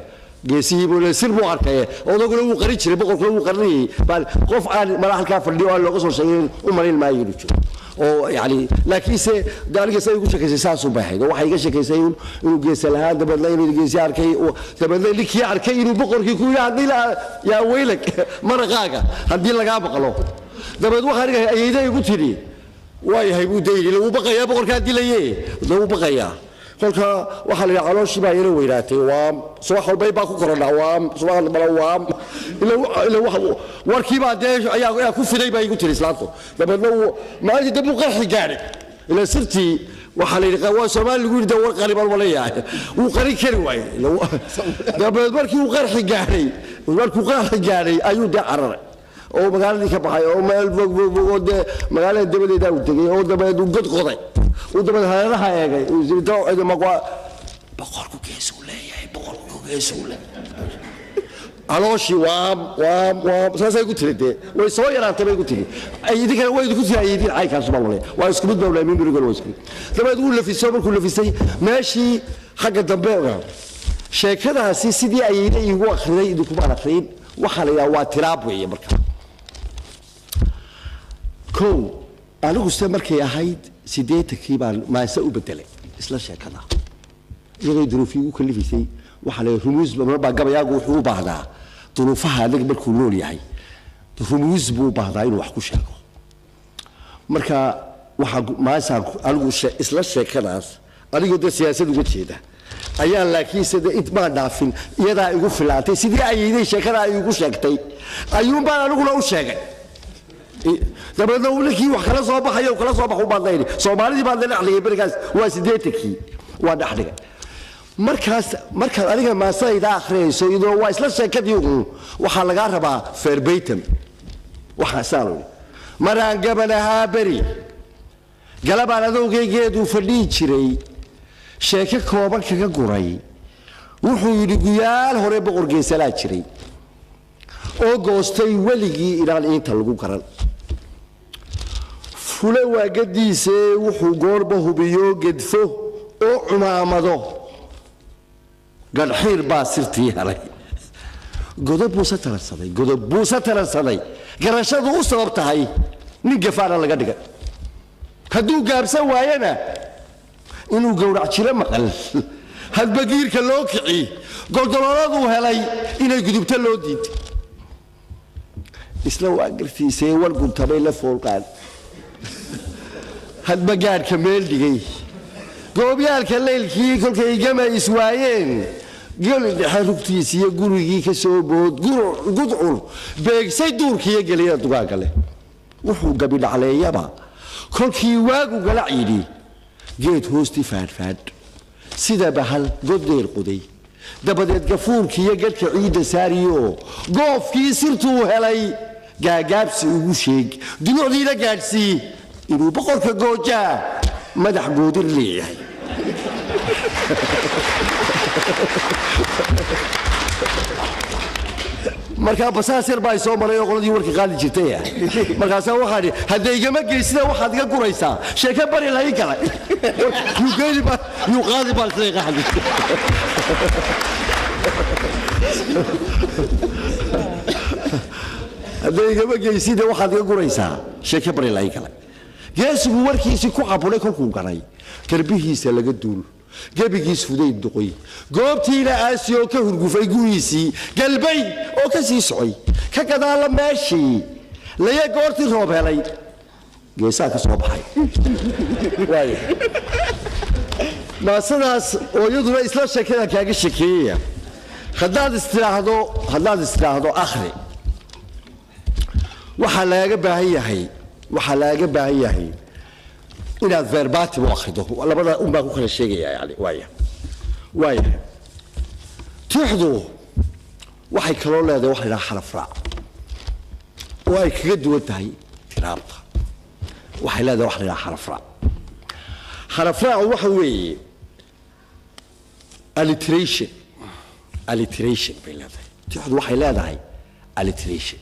geesihii buu sir buu arkay. Odaguna wuu qarin jiray, boqorkuna wuu qarinayay. Bal qof aan mala halkaa fadhiyo aan looga soo sheegay u malayn maayo inuu jiro oo yani. Laakiinse de aniga say igu sheekaysay saasuu bay ahayd, oo waxay iga sheekaysay inuu geesa lahaa, dabeedna inuu geesi arkay, dabeedna ninkii arkay inuu boqorkii ku yidhi haddii la yaa weylag maraqaaga haddii lagaa maqlo. Dabeed waxaa aniga ayayda igu tidhi waa yahay buu dayri wuu baqayaa boqorkaa dilaye, wuu baqayaa. Kolka waxaa la yidhaha calooshii baa yara weynaatay, waa subax walbay baa ku korodhaa, waa subax walbana waa ila warkii baa dee ayaa ku fiday baa igu tiri islaantu. Dabeedna maalintii dambe uu qarxi gaadhay ila sirtii. Waxaa la yidhi waa Soomaali lagu yidhi dee war qari baan maleeyahay, wuu qarin kari waayey. Dabeed markii uu qarxi gaadhay, markuu qarxi gaadhay ayuu dee cararay oo magaaladii ka baxay oo meel fog fog fog oo dee magaalada dabadeeda uu tegey, oo dabeed uu god qoday, uu dabeed hareeraha eegay, uu yiri boqorku geesuu leeyahay, boqorku geesuu leeyahay. Calooshii waam waam waam saasay ku tiri dee way soo yaraantay bay ku tiri. Idinkana way idinku tiri ayidin caynkaas baa laleeyahay, waa isku mid baa laleeyahay, mimbrigana waa isku mid. Dabeed wuu lafisay, markuu lafisay meeshii xagga dambe. Sheekadaasi sidii ayayda iigu akhriday idinkumaan akhriyin. Waxaa la yidhaha waa tiraab weeye. Marka kow, anigu se markay ahayd 80-kii baan maase u bedelay isla sheekada, iyadoo duruufii igu kalifaysay. Waxaa la rumuus baa gabayaagu wuxuu u baahdaa duruufaha adag markuu nool yahay, rumuus buu u baahdaa inuu wax ku sheego. Marka waxaa maasaan anigu isla sheekadaas anigoo dee siyaasad uga jeeda ayaan, laakiinse de int maan dhaafin, iyadaa igu filaantay. Sidii ayayday sheekadaa igu sheegtay ayuun baan aniguna u sheegay. Dabeedna ninkii wax kala soo baxayo kala soo baxu baan dayni Soomaalidii baan dhex dhigay berigaas, waa 80-kii waa dhex dhigay. Markaas markaad aniga maasadayda akhriyayso, iyadoo waa isla sheekadii uun, waxaa lagaa rabaa verbatim. Waxaa saan idhi: maraan gaban ahaa beri galabaan adowgaygeeduu fadhihi jiray, sheeko kooban kaga guray. Wuxuu yidhi guyaal hore boqor geesalaa jiray oo goostay weligii inaan inta lagu garan fule waagadiisee, wuxuu goorba hubiyo gedfo oo cumaamado gadhxiir baa sirtii helay. Godob buuse taransaday, godob buuse taransaday, garashadu u sabab tahay nin gafaana laga dhigay. Hadduu gaabsan waayana inuu gowrac jiro maqal, hadba giirka loo kici, goldolooladuu helay inay gudubto loo diiday. Isla waa gartiisee war guntamay la foolqaan, hadba gaadhka meel dhigay. Goobyaalka leylkii kolkay gama iswaayeen, geli dhexe rugtiis iyo gurigii ka soo bood, gudcur beegsay duurkiiyo geliyada dugaagga leh. Wuxuu gabi dhacleeyaba kolkii waagu galac yidhi, geed hoosti faadhfaadh sida bahal goddeel quday, dabadeed gafuurkiiyo gadhka ciidda saariyo, goofkii sirtuu helay gaagaabsi ugu sheeg, dulucdiina gaadhsii inuu boqorka goojaa madax goodir leeyahay. Markaa basaas yar baa soo maray oo qoladii warka qaadi jirtay. Markaasaa waxaa idhi, hadda igama geysida, waxaad iga guraysaa sheeke bari la ii galay, yuu qaadi baan isla qaxdi. Hadda igama geysida, waxaad iga guraysaa sheeke bari la ii galay. Geesigu warkiisii ku caburay kolkuu galay garbihiisa laga duul, gebigiis fudayd duqoy, goobtiina aasi oo ka hurgufay guhiisii galbay oo ka sii socay ka gadaala meeshii laya goortii roob helay geesaha ka soo baxay. Maasadaas oo iyaduna isla sheekada kaaga shekeeyaya, haddaad istiraahdo akhri, waxaa lagaga baahan yahay, waxaa lagaga baahan yahay inaad verbatim u akhrido. Labada un baan ku kala sheegaya yani. Waaya, tixdu waxay kaloo leedahay waxa la yidhaha xaraf raac oo ay kaga duwan tahay tiraabta. Waxay leedahay waxa la yidhaha xaraf raac. Xaraf raacu waxa weeye alliteration. Alliteration bay leedahay tixdu. Waxay leedahay alliteration.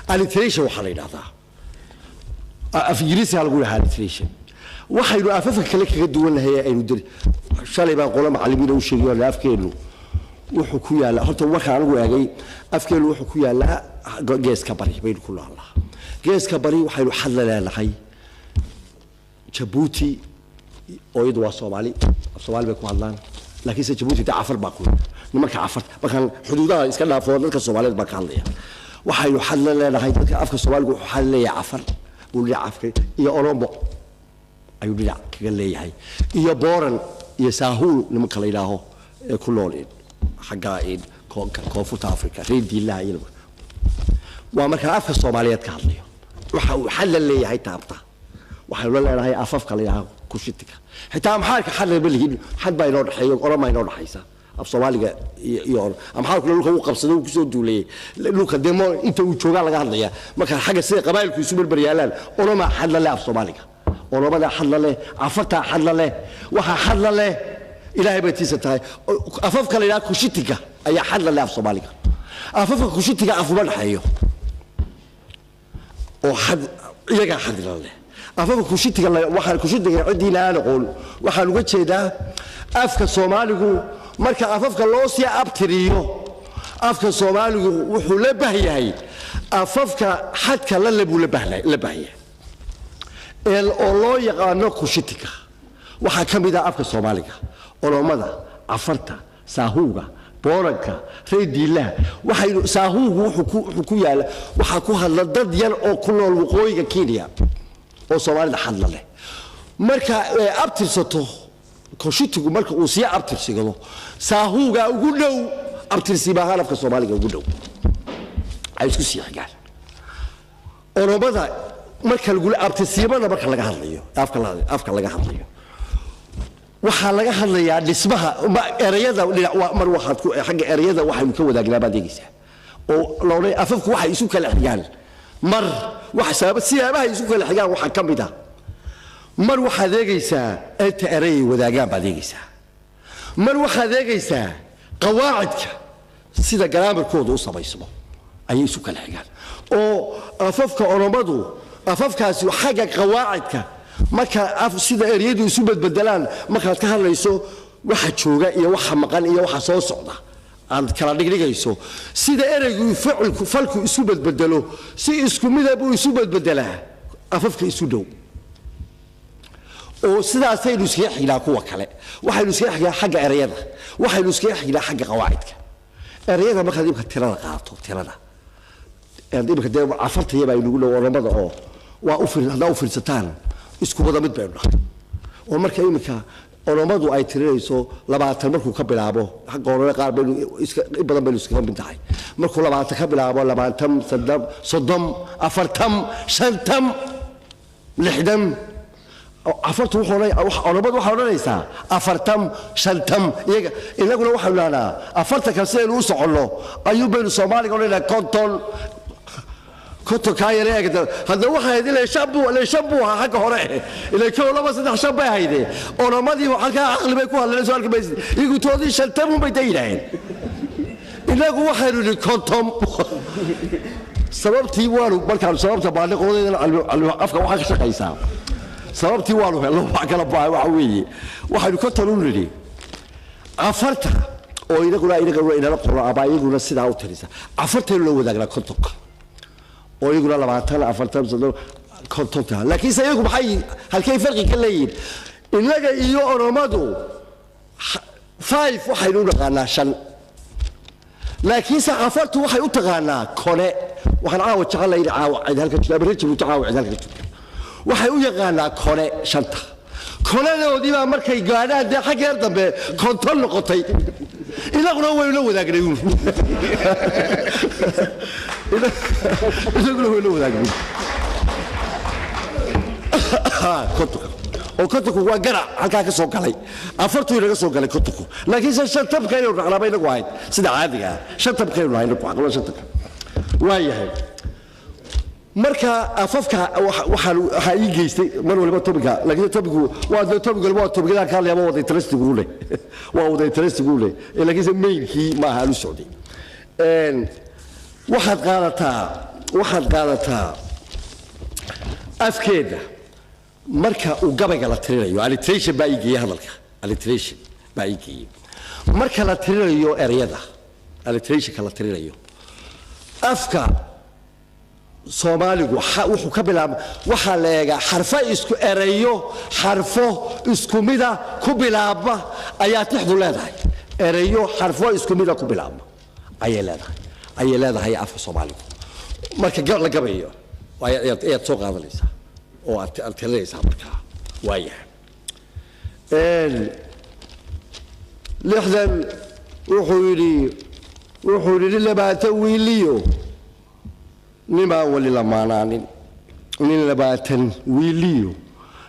Alliteration waxaa la yidhahdaa, af ingiriisiga lagu dhahaa alliteration. Waxaynu afafka kale kaga duwan lahay aynu dir shalay baan qolo macallimiina u sheegay oo afkeenu wuxuu ku yaallaa, horta markaan anigu eegay, afkeenu wuxuu ku yaallaa geeska bari baynu ku noolnaa. Geeska bari waxaynu xad la leenahay Jabuuti oo iyadu waa Soomaali, af Soomaali bay ku hadlaan, laakiinse Jabuuti dee Cafar baa ku nimanka Cafar. Markaan xuduudaha iska dhaafo, dadka Soomaaliyeed baan ka hadlaya. Waxaynu xad la leenahay dadka afka Soomaaligu wuxuu xad leeyahay Cafar buu dhinac afka iyo Oromo ayuu dhinac kaga leeyahay, iyo Booran iyo Saahuul nimanka la yidhaaho ee ku nool xagga koonfurta Africa, reer Diilaha iyo waa. Markaa afka Soomaaliyeed ka hadlayo, waxa uu xad la leeyahay taabta waxaynu la leenahay afafka la yidhaha Kushitiga. Xitaa Amxaarka xad lama lihin, xad baa inoo dhexeeya, Oromaa inoo dhexaysa af Soomaaliga iyo Amxaarkuna dhulka uu qabsaday, uu kusoo duulayay dhulka dee inta uu joogaa laga hadlaya. Marka xagga sida qabaa'ilku isu berber yaalaan, Oromaa xad la leh af Soomaaliga, Oromada xad la leh, Cafartaa xad la leh, waxaa xad la leh, Ilaahay bay tiisa tahay, afafka la yidhaha Kushitiga ayaa xad la leh af Soomaaliga. Afafka Kushitiga af uma dhexeeyo oo xad iyagaa xad la leh afafka Kushitiga. Waxaan Kushitiga ciddiina aan aqoon waxaan uga jeedaa afka Soomaaligu marka afafka loo sii abtiriyo, afka Soomaaligu wuxuu la bahyahay afafka xadka la le buu la bahyahay oo loo yaqaano Kushitiga. Waxaa ka mid ah afka Soomaaliga Oromada, Cafarta, Saahuuga, Booranka, reer Diilaha. Waxaynu Saahuugu wuxuu ku yaala, waxaa ku hadla dad yar oo ku nool waqooyiga Kenya oo Soomaalida xadla leh. Marka ay abtirsato Kushitigu, marka uu sii abtirsigado, Saahuuga ugu dhow abtirsiibahaan afka Soomaaliga ugu dhow, ay isku sii xigaan Oromada. Marka lagu abtirsiimada marka laga hadlayo afka laga hadlayo, waxaa laga hadlayaa dhismaha erayada dhinac. Mar waxaad ku xagga erayada waxaynu ka wadaagnaa baad eegaysaa oo loodhan afafku waxay isu kala xigaan. Mar wax sabab siyaabaha isu kala xigaan waxaa ka mid ah, mar waxaad eegaysaa inta erayay wadaagaan baad eegaysaa, mar waxaad eegaysaa qawaacidka sida garaamarkooda u samaysmo ayay isu kala xigaan. Oo afafka Oromadu afafkaasi xagga qawaacidka marka sida ereyadu isu bedbedelaan markaad ka hadlayso, waxa jooga iyo waxa maqan iyo waxa soo socda aad kala dhigdhigayso, sida ereygu ficilku falku isu bedbedelo si isku mida buu isu bedbedelaa afafka isu dhow, oo sidaasaynu iskaga xignaa kuwa kale. Waxaynu iskaga xignaa xagga ereyada, waxaynu iskaga xignaa xagga qawaacidka ereyada. Markaad imika tirada qaato, tirada imika dee Cafartaya baa inugu dhow Oromada oo waa u haddaa u fiirsataan isku wada mid baynu nahay. Oo marka imika Oromadu ay tirinayso 20 markuu ka bilaabo, xagga orome qaar baynu iska in badan baynu iskaga mid tahay. Markuu 20 ka bilaabo, 20, 30, 40, 50, 60. Afartu wuxuu odhanaya, oromadu waxay odhanaysaa 40, 50. Iyaga inaguna waxaynu dhahnaa 40-ka. Sidaynu u soconno ayuun baynu Soomaaliga odhanaynaa 50, 50 kaa yare eegda. Haddana waxay ahayd ilay shan buu, ilay shan buu ahaa xagga hore, ilay kow, laba, saddex, shan bay hayde. Oromadii halkaa caqli bay ku hadleen, soo arki maysid. Iyagu toodii 50 un bay da yidhaaheen, inagu waxaynu nidhi 50. Sababtii waanu markaanu sababta baadhi qoladeedana afka waxaa ka shaqaysaa sababtii waanu helno. Wax kala baahay waxa weeye, waxaynu 50 u nidhi 40 oo inaguna inala qoro ama iyaguna sidaa u tirisa. 40-taynu la wadaagnaa 50-ka oo iyaguna 20, 40, 30, 50-ka. Laakiinse iyagu maxay halkay farqi ka leeyihin innaga iyo Oromadu? Five waxaynu u naqaanaa shan, laakiinse 40-tu waxay u taqaanaa kone. Waxaan caawa jecelahay in caawa cid halka jirto ama reer Jabuuti caawa cid halka jirto. Waxay u yaqaanaa kone shanta. Konadoodii baa markay gaadhaan dee xagga yar dambe 50 noqotay. Inaguna waynu la wadaagnay uun, inaguna waynu la wadaagnay 50-ka, oo 50-ku waa garac halkaa ka soo galay. 40-tuu inaga soo galay 50-ku, laakiin se shan tabka inaynu dhaqnaaba inagu ahayd sida caadiga ah. Shan tabkaynu nahay inagu, aqlo shan tabka waa yahay. Marka afafka waxaa ii geystay mar waliba topic-ga, laakiin topic-gu waa dee topic waliba waa topic-yada ka hadlaya, wada interest-igu leh, waa wada interest-igu leh, laakiinse main-kii maaha aan u socday. Waxaad qaadataa afkeeda marka uu gabayga la tirinayo. Alliteration baa ii geeyey hadalka, alliteration baa ii geeyey. Marka la tirinayo ereyada, alliteration-ka la tirinayo, afka Soomaaligu wuxuu ka bilaaba, waxaa la eegaa xarfo isku ereyo, xarfo isku mida ku bilaabma ayaa tixdu leedahay. Ereyo xarfo isku mida ku bilaabma ayay leedahay afka Soomaaligu. Marka la gabayo ayaad soo qaadanaysaa oo aad tirinaysaa. Markaa waayahay, 60 wuxuu yidhi nin 20 wiiliyo nimaan weli lamaanaanin, nin 20 wiiliyo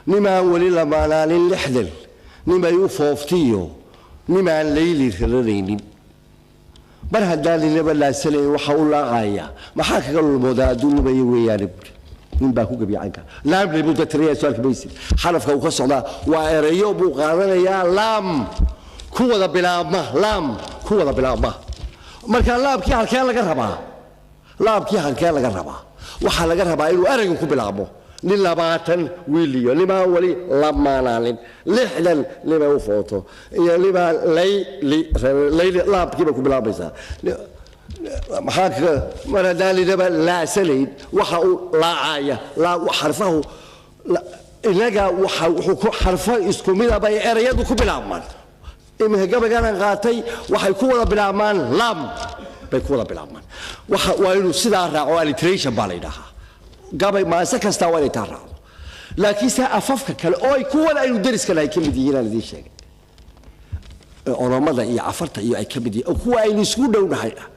nimaan weli lamaanaanin, 60 nimay u fooftiyo nimaan layli raranaynin. Mar haddaan ninaba laasanayn, waxa u laaqaya maxaa kaga lulmoodaa hadduu lumaya weeyaane buuri. Nin baa ku gabiicanka laamle buu datiraya, soo arki maysid. Xarafka uu ka socdaa waa ereyo buu qaadanayaa laam ku wada bilaabma, laam ku wada bilaabma. Marka laamkii halkee laga rabaa? Laamkii halkee laga rabaa? Waxaa laga rabaa inuu ereygu ku bilaabmo. Nin 20 wiiliyo nimaan weli lamaanaanin, 60 nimay u footo iyo nimaan layli layli, laamkii bay ku bilaabmaysaa. Maxaa kaga mar haddaan linaba laasanayn waxa uu laacaya xarfahu inaga waxa wuxuu ku xarfo isku mida bay ereyadu ku bilaabmaan. Iminka gabayganan qaatay waxay ku wada bilaabmaan, laam bay ku wada bilaabmaan. Waxa waa inuu sidaa raaco. Alliteration baa la yidhaahaa. Gabay maase kastaa waa inay taa raacdo. Laakiinse afafka kale oo ay kuwan aynu dariska nahay ka mid yihiin, aan idiin sheegay, Oromada iyo Cafarta iyo ay ka mid yihiin, oo kuwa aynu isku dhownahay ah,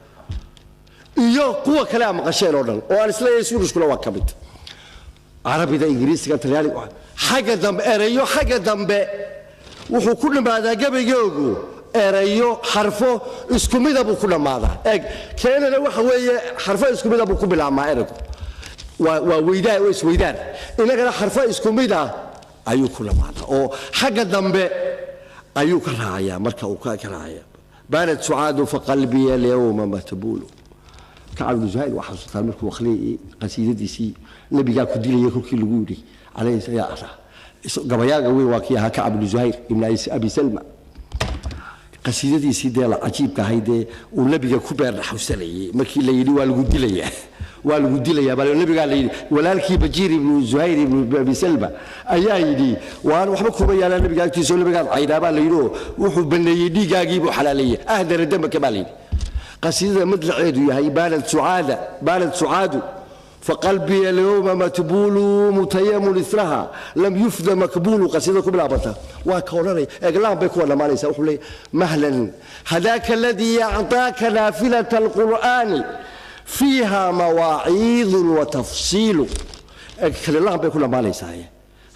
iyo kuwa kale a maqasheen oo dhan oo aan isleeyahay Suurishkuna waa ka mid, Carabida, Ingiriisiga, Talyaaniga, xagga dambe ereyo, xagga dambe wuxuu ku dhammaadaa gabaygoogu erayo xarfo isku mida buu ku dhammaadaa. Eeg, keenana waxa weeye xarfo isku mida buu ku bilaabmaa eraygu, waa weydaan, waa isweydaan. Inagana xarfo isku mida ayuu ku dhammaadaa oo xagga dambe ayuu ka raacayaa. Marka uu ka raacaya baanat sucaadu faqalbiya alyawma matbuulu. Kacab ibnu Zuhayr waa xasuustaan markuu akhriyay qasiidadiisii nabigaa ku dilayay kolkii lagu yidhi calayhi ayaa ahaa gabayaaga weyn, waa kii ahaa Kacab ibnu Zuhayr ibn Abi Salma. Qasiidadiisii dee la cajiibka ahayd dee uu nabiga ku beernaxawsanayay markii la yidhi waa lagu dilayaa, waa lagu dilayaa bal nabigaa la yidhi, walaalkii Bajiir ibnu Zuhayr ibnu Abi Salma ayaa yidhi waan waxba kuma yaalaan nabiga agtiisa oo nabigaad caynaa baa la yidhi, oo wuxuu baneeyey dhiiggaagii buu xalaaleeyey, ahdara damaka baa la yidhi. Qasiidada madlaceedu yahay baanad sucaada, baanad sucaadu. Faqalbiya alyawma matbuulu mutayamun israha lam yufda makbuulu, qasida ku bilaabanta waa ka odhanaya. Eglaan bay kuwa dhammaanaysa. Wuxuu leeyahy: mahlan hadaaka aladii actaaka naafilata alqur'aani fiiha mawaaciidun wa tafsiilu. Kale laan bay ku dhammaanaysaa,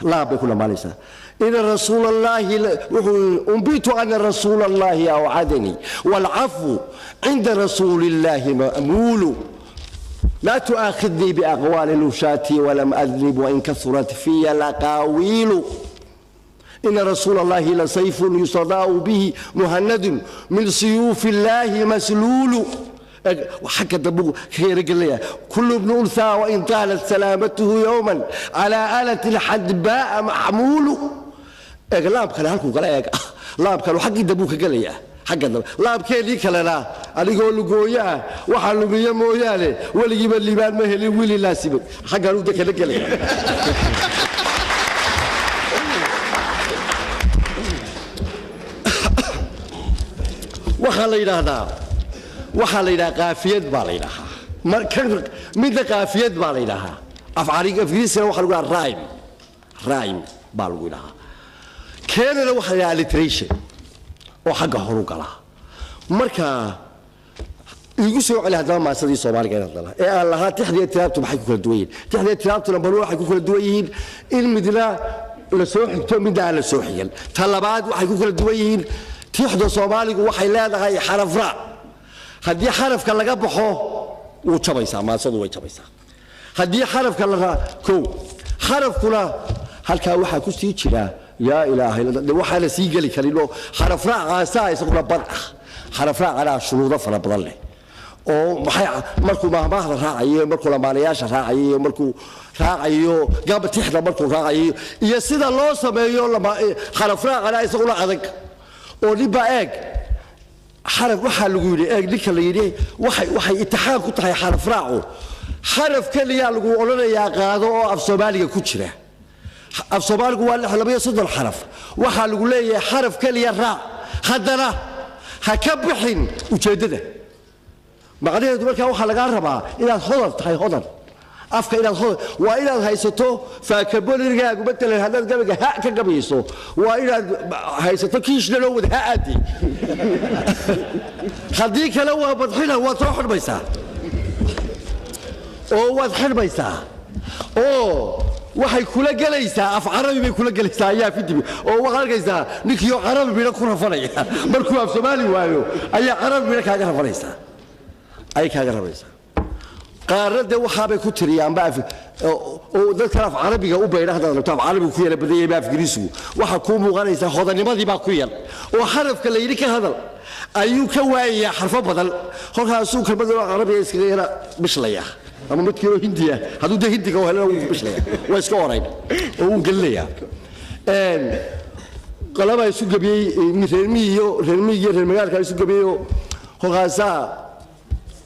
laan bay ku dhammaanaysaa. Ina rasuul allahi wuxuu umbitu ana rasuula allahi awcadanii waalcafwu cinda rasuuli illahi ma'muulu. لا تؤاخذني بأقوال الوشاة ولم أذنب وإن كثرت في الأقاويل. إن رسول الله لسيف يصداء به مهند من سيوف الله مسلول. وحكى دبو خير قال كل ابن أنثى وإن طالت سلامته يوما على آلة الحدباء محمول. Laabkale halkuu kala eeg, laabkale xaggii dambuu ka gelaya, xagga dambe. Laabkeedii kalena: adigoo lugooyo ah waxaa lumiye mooyaane, weligiiba liibaan ma helin wiili laasimay. Xaggaan u kala gelaya. Waxaa la yidhahaa qaafiyad baa la yidhahaa. Markan midna qaafiyad baa la yidhahaa, af Ingiriiskana waxaa lagu dhahaa rhyme, rhyme baa lagu yidhahaa. Keenana waxaa la yidhahaa alliteration oo xagga horu galaa. Marka igu soo celi haddaba maasadii Soomaaliga inaad dala ee aan lahaa tixdiya tiraabtu maxay ku kala duwan yihiin? Tixdiya tiraabtuna bal waxay ku kala duwan yihiin in midna la soo xigto, midna aan la soo xigan. Ta labaad waxay ku kala duwan yihiin, tixda Soomaaligu waxay leedahay xaraf raac. Haddii xarafka laga baxo wuu jabaysaa, maasadu way jabaysaa haddii xarafka la raa. Kow, xarafkuna halkaa waxaa ku sii jira, yaa ilaahay, de waxaa la sii geli karin oo xaraf raacaasaa isaguna bad ah. Xaraf raacanaa shuruudo fara badan leh oo maxay markuu mahmaahda raacayo, markuu lamaanayaasha raacayo, markuu raacayo gaba tixda markuu raacayo iyo sida loo sameeyo xaraf raacana isaguna adag oo dhibbaa. Eeg, xaraf waxaa lagu yidhi, eeg ninka la yidhi waxay itixaan ku tahay xaraf raacu. Xaraf keliyaa lagu odhanayaa qaado oo af Soomaaliga ku jira. Af Soomaaligu waa 36 xaraf. Waxaa lagu leeyahay xaraf keliya raac, haddana ha ka bixin ujeeddada. Macnaheedu markaa waxaa lagaa rabaa inaad hodan tahay, hodan afka inaad hodan, waa inaad haysato vocabulary-gaagu. Matalan haddaad gabayga ha ka gabayso, waa inaad haysato kiishna loo wada ha aadi. Haddii kale waa badxina, waad soo xidhmaysaa oo waad xidhmaysaa oo waxay kula gelaysaa af Carabi bay kula gelaysaa ayaa fidibi oo waxaad arkaysaa ninkiioo Carabi midho ku rafanaya. Markuu af Soomaali waayo ayaa Carabi midho kaaga rafanaysaa, ay kaaga rafanaysaa. Qaarna dee waxaabay ku tiriyaanba oo dadkan af Carabiga u baydha. Haddaad rabto af Carabigu ku yara badan yahay ba af Ingiriisigu, waxaa kuu muuqanaysaa hodanimadii baa ku yar oo xarafka la yidhi ka hadal ayuu ka waayayaa xarfo badan. Kolkaasuu kelmad oo Carabiga iskaga yara bishlaya ama midkiinoo Hindiya hadduu dee Hindiga u helana wuu bishlaya, waa iska orayn oo wuu gelinayaa. Qalabaa isu gebiyey reer miyi iyo reer miyiga iyo reer magaalka isu gebiyey. Kolkaasaa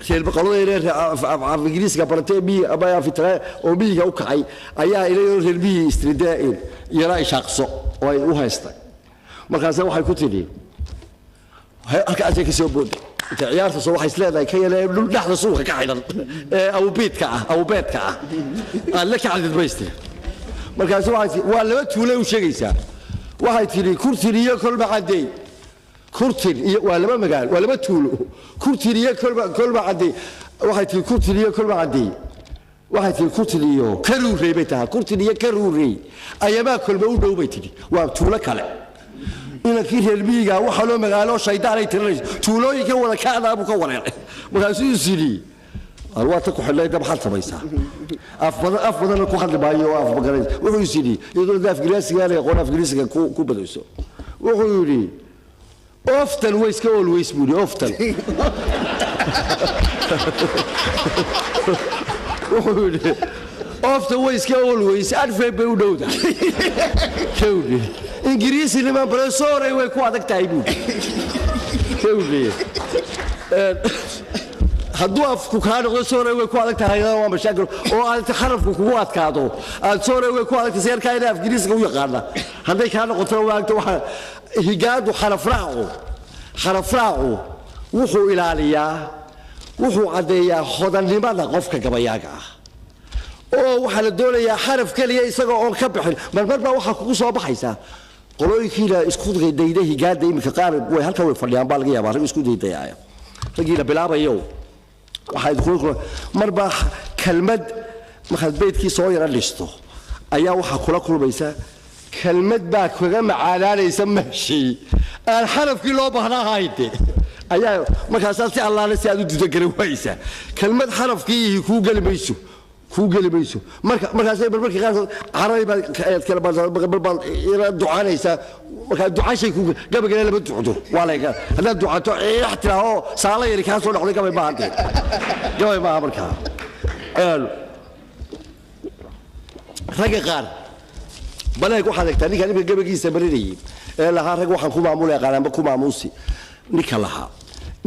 reer qolada reer af Ingiriiska baratay miyi ama afitara oo miyiga u kacay ayaa ilayoo reer miyi istride yara ishaaqso oo ay u haystay. Markaasa waxay ku tidhi halkaasay ka soo booday inta ciyaarta soo waxay isleedahay ka yalee dhul dhexda suuqa ka xidhan ee awbiidka ah, awbeedka ah aad la kacdid mayste. Markaas waxay waa laba tuulay u sheegaysaa. Waxay tidhi Kurtin iyo Kolba Caddey. Kurtin iyo waa laba magaalo, waa laba tuulo, Kurtin iyo Kolba Caddey. Waxay tidhi Kurtin iyo Kolba Caddey. Waxay tidhi Kurtin iyo Karuurey bay tahay. Kurtin iyo Karuurey ayamaa kolba u dhow bay tidhi, waa tuulo kale. Inankii reer miyiga waxaa loo magaalo shaydaanay tirinayso, tuulooyinka wada kacdaa buu ka wareeray. Markaasuu is yidhi waa ta ku xidhnayda, maxaad samaysaa? Af badan, af badanna ku hadli maayo oo af magaranaysa. Wuxuu is yidhi iyadoo da af Ingiriisiga aanay aqoon af Ingiriisiga ku badayso. Wuxuu yidhi often way iska always buu yidhi often. Wuxuu yidhi often way iska always adverb bay u dhowdahay. Kawdhi Ingiriisi niman baresoorey way ku adag tahay buu kawdhi. Hadduu afku kaa noqdo soorey way ku adag tahay, waa mashaakil oo aad xarafku kugu adkaado aad soorey way ku adag tahay. Seerkaa inaa af Ingiriisiga u yaqaana hadday kaa noqotona waagto. Waxa higaadu xaraf raacu, xaraf raacu wuxuu ilaaliyaa, wuxuu caddeeyaa hodannimada qofka gabayaaga ah. Oo waxaa la doonayaa xaraf keliya isagoo oon ka bixin. Marmar baa waxaa kugu soo baxaysaa qolooyinkiina isku dayda higaada. Iminka qaar way halkan way fadhiyaan baa laga yaabaa, rag isku daydayaaya, raggiina bilaabayo. Waxaa idinku marbaa kelmad markaad beydkii soo yara dhisto ayaa waxaa kula kulmaysa kelmad baa kaga macaanaanaysa meeshii aan xarafkii loo baahnaa hayde, ayaa markaasaa si allaale si aad u duda garan waaysa. Kelmad xarafkii kuu geli mayso, kuu geli mayso. Marka markaasay marmarka qaarkood carabi baad ayaad kala baad ila ducanaysaa. Markaa ducashay ku gabagana lama ducdo, waa la haddaad ducato ciix tiraahoo saala yari kaa soo dhacday, gabay maaha dee, gabay maaha. Markaa ragga qaar baleeg waxaad egtaa ninkaan imika gabagiisa barinayay ee lahaa rag waxaan ku maamulaya qaanaanba ku maamuusi, ninka lahaa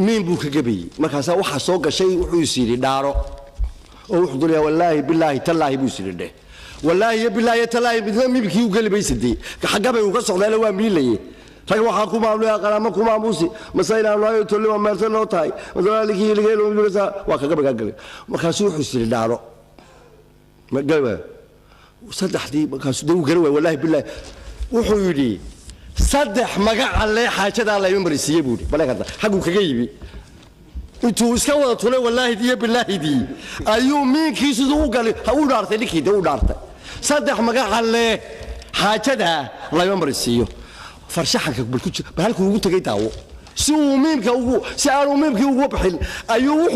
miin buu ka gabayey. Markaasaa waxaa soo gashay wuxuu is yidhi dhaaro oo wuxuu doonayaa wallaahi bilaahi tallaahi buu is yidhi dheh. Wallaahi iyo bilaahi iyo tallaahi midna miimkii u geli maysa dee, gabay uu ka socdaana waa miilaye. Rag waxaan ku maamulaya qaraamo ku maamuusi masayna loo tolli waa meersan loo tahay masalikii ligeelo waa ka gabaygaa galay. Markaasuu wuxuu is yidhi dhaaro gabay saddexdii. Markaasuu dee uu garan waay wallaahi bilaahi. Wuxuu yidhi saddex magaca lee xaajadaa layma marisiiye buu yidhi. Bale hadda xagguu kaga yimi intuu iska wada tulay wallaahidii iyo bilaahidii ayuu miinkii siduu u galay ha u dhaartay ninkii dee u dhaartay saddex magaca lee xaajadaa layma marisiiyo. Farshaxanka bal ku jira, bal halkuu ugu tegay daawo. Si uu miimka ugu si aanu miimkii ugu bixin ayuu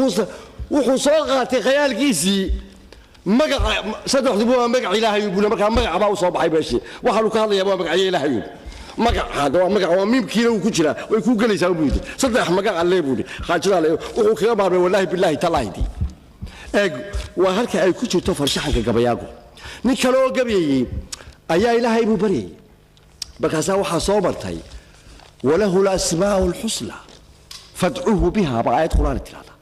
wuxuu soo qaatay khayaalkiisii magaca saddexduba waa magac ilaahay buu. Markaa magaca baa u soo baxay meeshii. Waxaanu ka hadlayaa waa magacyo ilaahay. Magaca waa magac, waa miimkiina uu ku jiraa, way kuu gelaysaa buu yidhi. Saddex magac alle buu yidhi xaajadaa le wuxuu kaga maarmay wallaahi bilaahi tallaahidii. Eeg, waa halka ay ku jirto farshaxanka gabayaagu. Nin kale oo gabayayey ayaa ilaahay buu baryayey. Markaasaa waxaa soo martay walahu lasmaau lxusna fadcuuhu biha baa aayad qur'aan tirahda.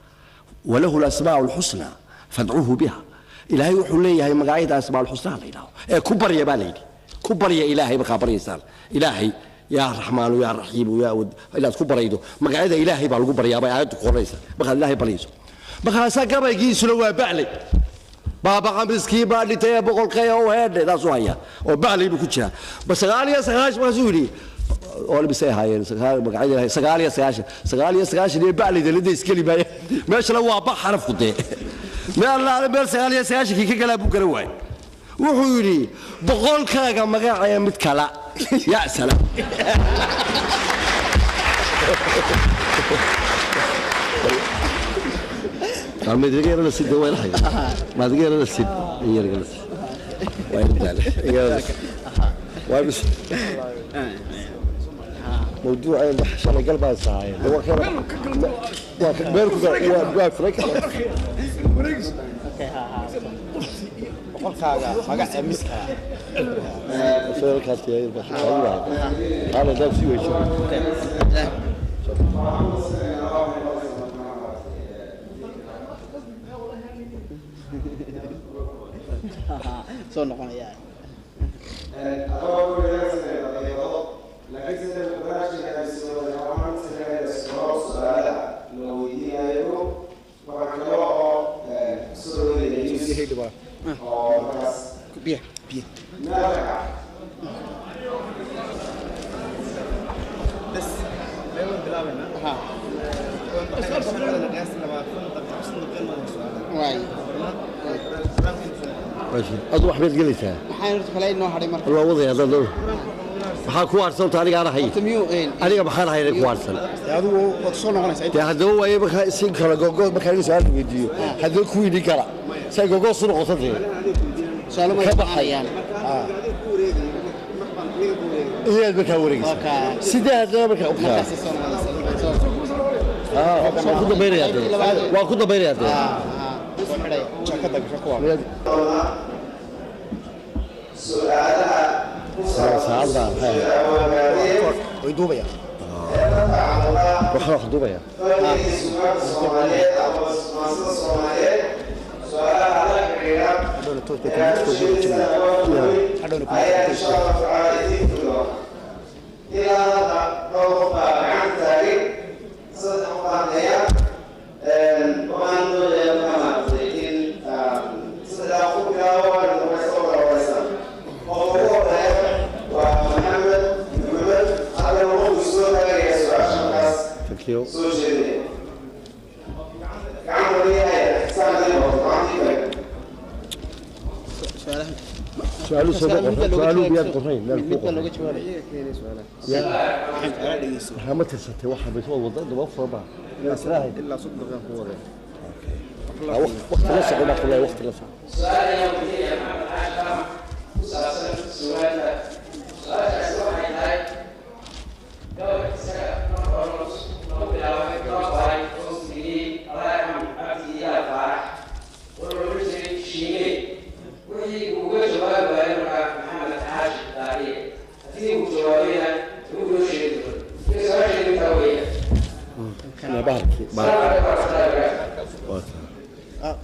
Walahu lasmaau lxusna fadcuuhu biha. Ilaahay wuxuu leeyahay magacyada asmaa alxusnaa la yidhaho ee ku barya baa la yidhi. Ku barya ilaahay markaa baryaysaan ilaahay yaa raxmaanu yaa raxiimu yaa wad inaad ku baraydo magacyada ilaahay baa lagu baryaa bay aayaddu qoranaysa markaad ilaahay baryayso. Markaasaa gabaygiisuna waa baclay baaba qamiskii baa dhintay ee boqolkay oo heedhe taasuu hayaa oo baclay buu ku jiraa ba 99. Markaasuu yidhi oo misay ahaayeen magacyada ilaahay 99, 99 iyo baclayda lada iskeli maaya meeshana waa bax xarafku dee meel allaale meel 99-kii ka galaa buu garan waayey. Wuxuu yidhi boqolkaaga magacee mid kala ya salaam. موضوع شلay galbaa sahay waa meel ku waa furay. Boqolkaaga magac ee miska. Halkaas yahay hada dab si weyn. Soo noqonaya. Laakiin sida barnaamijka waxaan sameeyaa su'aalaha la weydiinayo. Waxaa kale oo soo dhaweynaya Yusuf oo markaas biyo biyo maalka. Bas ha waay. Adu wax baad gelaysaa. Maxaan horta kale inoo hadhay marka? Waa wadaya dad maxaa ku harsan aniga aan ahay? Horta miyuu aniga maxaan ahay ku harsan? Adigu waad soo noqonaysaa. Dee haddaba waaye markaa si kala gogo markaa aniga su'aal weydiiyo haddaba kuwiini kala say gogo su noqoto dee su'aalo ma ka baxay. baxayaan. Iyaad markaa wareegaysa sidee haddaba markaa markaasay soo noqonaysaa. Waan ku dambaynayaa dee, waan ku dambaynayaa dee. Soo xidhaya. Su'aalaha ku saabsan saacad baa way duubayaan. Waxaan wax duubaya. Fanniga suugaanta Soomaaliyeed ama maansada Soomaaliyeed su'aalaha la xiriira ayaa insha Allah tacaala idiin furi doona. Ilaa hadda dhowr qof baa gacanta taagay, saddex qof baan hayaa. Waxaan doonayaa markaa maaragtay in saddexdaa ku bilaabo. Su-aaluhu soo ma qorra, su-aaluhu miyaad qorrayn meel mid kuu baa looga qorray? Jawaabaya. Maxaa ma tirsatay waxa bayt wada daba furan baa israahay Ilaa 30 daqiiqo ku wadeen. Waqti la soco baa kuleeyahay, waqti la soco. Su-aal ayaan weydiinaya Maxamed Xaashi Jaamac ku saabsan sugaanta. Su-aashaasi waxay tahay gabadh isaga marka hore lagu bilaabay ka qoray oo tiriyey Allah yarxam Cabdi Iyaal Faarax oo la odhan jiray Shiimey. Wixii uu uga jawaabi waayey markaa Maxamed Xaashi Daariye, haddii uu jawaabayna wuu noo sheegi doono. Iyo su-aasheedu intaa weeyaan. Bahalkii. Asalaamu calaykum waraxmatullahi wabarakaatu. Waa taa.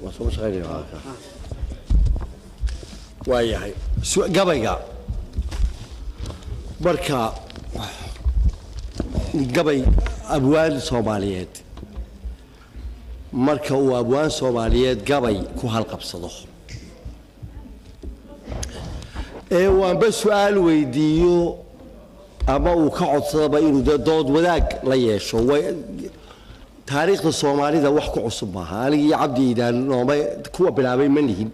Waa soo shaqaynaya, waa kaa. Waayahay, gabayga marka, gabay abwaan Soomaaliyeed, marka uu abwaan Soomaaliyeed gabay ku halqabsado ee uu amba su-aal weydiiyo ama uu ka codsadaba inuu dee dood wadaag la yeesho, taariikhda Soomaalida wax ku cusub maaha. Aniga iyo Cabdi Iidaan nooma kuwa bilaabay ma nihin.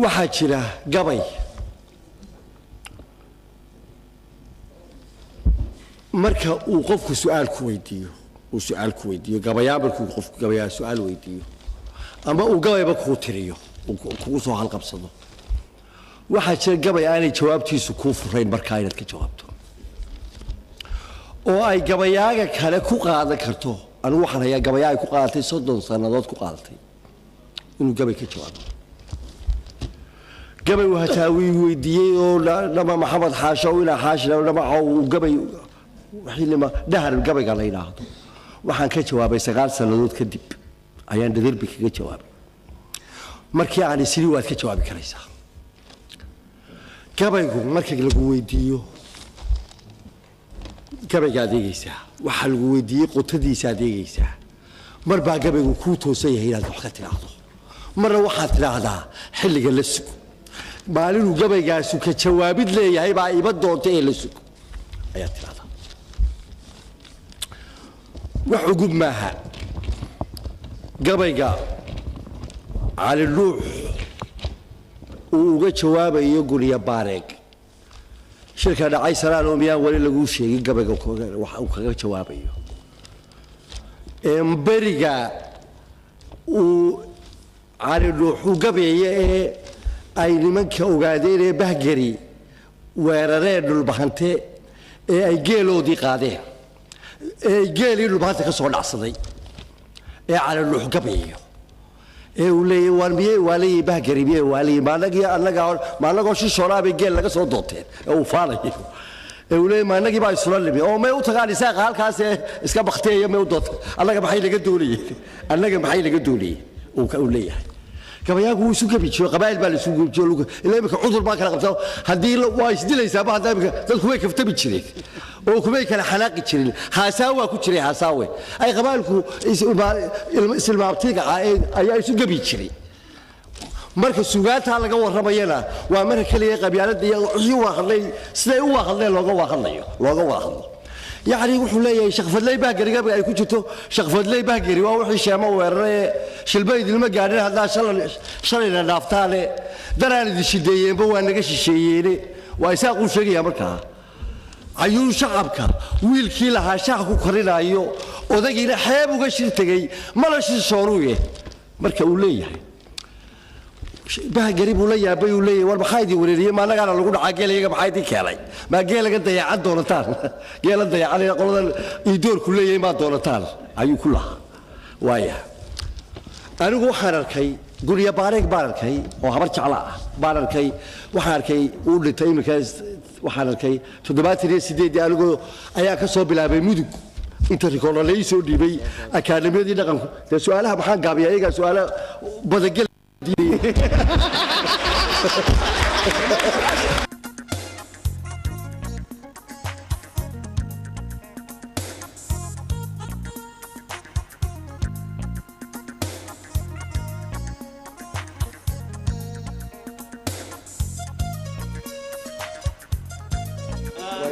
Waxaa jira gabay marka uu qofku su-aal ku weydiiyo, uu su-aal ku weydiiyo gabayaa, markuu qofku gabayaa su-aal weydiiyo ama uu gabayba kuu tiriyo, uu kugu soo halqabsado, waxaa jira gabay aanay jawaabtiisu kuu furayn markaa inaad ka jawaabto oo ay gabayaaga kale ku qaadan karto. Anigu waxaan hayaa gabayaa ay ku qaadatay 30 sannadood ku qaadatay inuu gabay ka jawaabo. Gabay uu hataa wii weydiiyey oo dhama Maxamed Xaasho ilaa Xaashi dhamaco uu gabay xilima dhahar gabayga la yidhaahdo, waxaan ka jawaabay 9 sannadood kadib ayaan dhadirbi kaga jawaabay. Markii aan isiri waad ka jawaabi karaysaa. Gabaygu marka lagu weydiiyo, gabayga adeegaysaa waxaa lagu weydiiyey qotadiisa adeegaysaa. Mar baa gabaygu kuu toosan yahay inaad wax ka tidhaahdo, marna waxaad tidhaahdaa xilliga la sug, maalinuu gabaygaasu ka jawaabid leeyahay baa iba doonta ee la sug ayaad tidhahdaa. Wax cugub maaha gabayga Cali Dhuux uu uga jawaabayo Gurya Baareeg shirka dhacay salaan oo miyaan weli laguu sheegin, gabayga wax uu kaga jawaabayo beriga uu Cali Dhuux u gabeeye ee ay nimanka ogaadeen ee Bahgeri weerareen Dhulbahante ee ay geeloodii qaadeen ee ay geelii Dhulbahante ka soo dhacsaday ee Cali Dhuux gabayayo ee uu leeyahay waan miyey waalayey Bahgeri miyey waalayey, ma anagii annaga ma annagoo shishoolaa bay geel laga soo doonteen, ee uu faanayo ee uu leeyahay ma annagii baa isula nimi oo may u tagaan Isaaqa halkaas ee iska bakteeya, may u doonteen, annaga maxay naga doonayeen, annaga maxay naga doonayeen, uu leeyahay. Gabayaagu wuu isu gabi jiro, qabaa'il baa la isu gabi jiro, ilaa imika cudur baa kala qabtaa haddii waa isdilaysaa ma hadda imika dadku way kaftami jireen oo kumay kala xanaaqi jirin. Haasaawa ku jiray, haasaawe ay qabaa'ilku isilmaabtiga ah ayaa isu gabi jiray. Marka sugaantaa laga warramayana waa marka keliya qabyaaladda iyo wixii waa hadlay siday u wada looga wada hadlayo, looga wada hadlo. Yacni wuxuu leeyahay Shaqfadley Bahgeri, gabayga ay ku jirto Shaqfadley Bahgeri waa wixii sheemo weeraree shilba idinma gaadhin haddaa shalayna dhaaftaane daraan idin shideeyeenba waa naga shisheeyeene. Waa Isaaquu sheegaya markaa cayuun shacabka wiilkii lahaa shaax ku karinaayo, odagiina xeeb uga shir tegey mala shishooruye. Marka uu leeyahay Bahgari buu la yaabay, uu leeyahay war maxaa idin wareeriyey, ma annagaana lagu dhacaa geelayaga, maxaa idin keenay, maa geelaga dayacan doonataan, geela dayacan qoladan iidoorku leeyahay maa doonataan ayuu ku lahaa. Waaya anigu waxaan arkay Gurya Baareeg baan arkay oo habar jecla ah baan arkay, waxaan arkay uu dhintay iminka. Waxaan arkay 78-dii anigoo ayaa ka soo bilaabay Mudug inta rikoorna lai soo dhiibay akaademiyadii dhaqanku. Dee su-aalaha maxaan gaabiyaa, iyagaa su-aalaha badagel.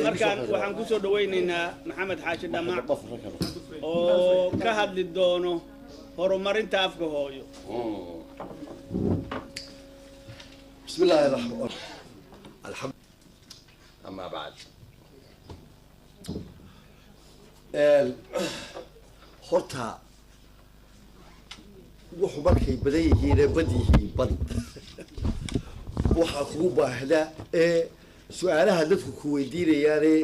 Markaan waxaan ku soo dhawaynaynaa Maxamed Xaashi Dhamac oo ka hadli doono Horumarinta afka hooyo. بسم الله الرحمن الرحيم، الحمد، أما بعد. Horta wuxuu markay badan yihiin ee bad yihiin, bad waxaa kugu baahda ee su-aalaha dadku ku weydiinayaane.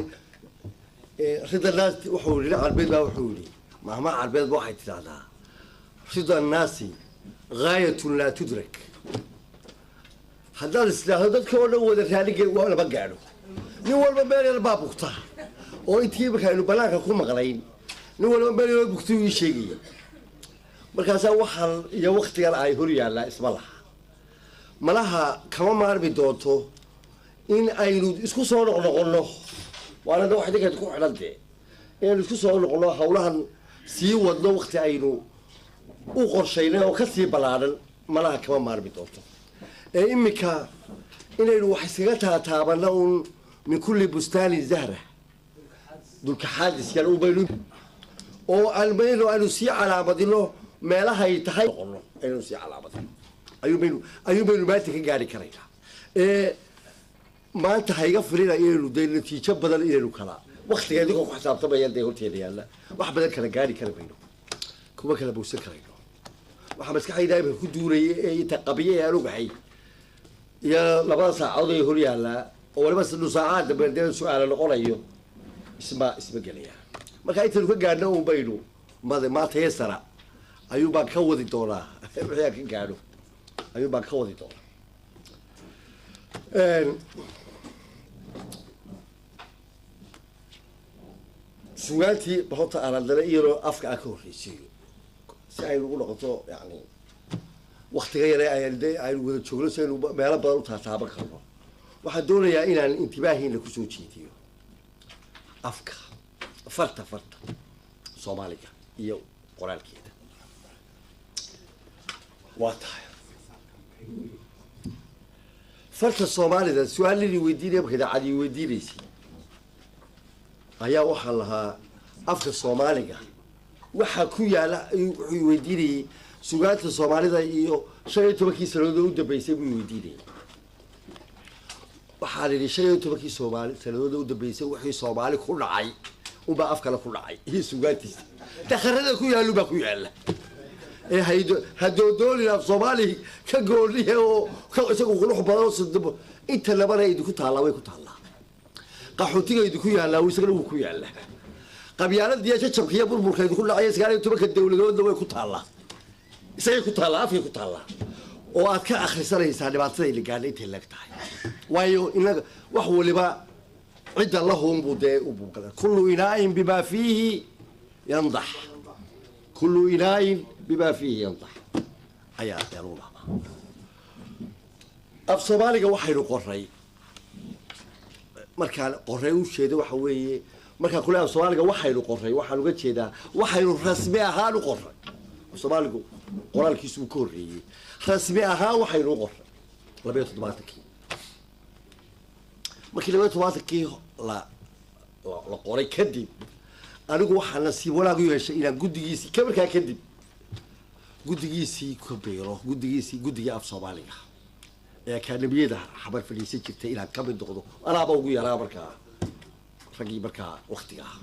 رضا الناس wuxuu yidhi, carbeed baa wuxuu yidhi, mahma carbeed ba waxay tidahdaa: رضا الناس غاية لا تدرك. Haddaad isdhaahdo dadka oo dhan wada raaligee, waa lama gaadho. Nin walba meel yar baa bugta oo intii marka aynu banaanka ku maqlayn, nin walba meel yar bugta ii sheegaya. Markaasaa waxaan iyo waktigan ay hor yaallaa isma laha. Malaha kama maarmi doonto in aynu isku soo noqnoqonno, waana da wax idinka ku xidhan dee, inaynu isku soo noqonno, hawlahan sii wadno wakti aynu u qorshaynay oo kasii ballaadhan. Malaha kama maarmi doonto ee imika inaynu wax iskaga taataabana un من كل بستان زهرة, dulka xaadis yar ubaynu oo almayno aynu sii calaamadino meelahay tahay noqono, aynu sii calaamadino, ayuun baynu maanta ka gaari karaynaa. Ee maanta hayga filina inaynu dee natiijo badan inaynu kala waktiga idinkoo ku xisaabtamaya dee horteena yaalla wax badan kala gaari kari mayno, kuma kala bogsan karayno. Waxaa maskaxdayda imika ku duulaya ee inta qabiye ee aan ogahay iyo labada saacadood ee hor yaallaa oo waliba nusaacaad dambe dee su-aala noqonayo isma gelaya. Marka intaynu ka gaadhno un baynu made maanta yasara ayuun baan ka wadi doonaa, wixii aan ka gaadho ayuun baan ka wadi doonaa. Sugaantii horta aan haddana iyadoo afka aan ka horreysiiyo si aynu ugu noqoto, yani waktiga yare ayaan de aynu wada joogno, si aynu meelo badan u taataaban karno. Waxaan doonayaa inaan intibaahiina kusoo jeediyo afka, farta Soomaaliga iyo qoraalkeeda. Waa tahay farta Soomaalida. Su-aalidii weydiinaya marka idaacadii weydiinaysay ayaa waxaan lahaa afka Soomaaliga waxaa ku yaala. Wuxuu weydiinayey sugaanta Soomaalida iyo 15-kii sanadood oo u dambeysay buu weydiinayay. Waxaan idhi 15-kii Soomaali sanadood u dambeysay wixii Soomaali ku dhacay unbaa af kale ku dhacay iyo sugaantiisa. Dakharada ku yaallu baa ku yaalla ee haydo hadoodoolin af Soomaali ka gooniya oo ka isagu qurux badan oo sidabo inta labana idinku taallaa, way ku taallaa. Qaxootiga idinku yaallaa isagana wuu ku yaallaa. Qabyaaladiiyo jajabka iyo burburka idinku dhacaya 19-ka dowladoodna way ku taallaa, isagay ku taallaa, afkay ku taallaa oo aad ka akhrisanaysaa dhibaatada ila gaadha intay leeg tahay. Waayo inaga wax waliba cidda lahunbuu dee u buugala. كل إناء بما فيه ينضح، كل إناء بما فيه ينضح ayaa lagu dhahdaa. Af Soomaaliga waxaynu qoray, markaan qoray u jeedo waxa weeye, markaan kule af Soomaaliga waxaynu qoray, waxaan uga jeedaa waxaynu rasmi ahaan u qoray. Af Soomaaligu qoraalkiisu uu ka horreeyey. Rasmi ahaan waxaynu u qoray 72-kii. Markii 72-kii la qoray kadib, anigu waxaa nasiib wanaag u yeeshay inaan guddigiisii ka markaa kadib guddigiisii ku biiro, guddigiisii, guddigii af Soomaaliga ee akaademiyada xabar fadhiisan jirtay inaan ka mid noqdo. Anaaba ugu yaraa markaa raggii markaa waktiga ah.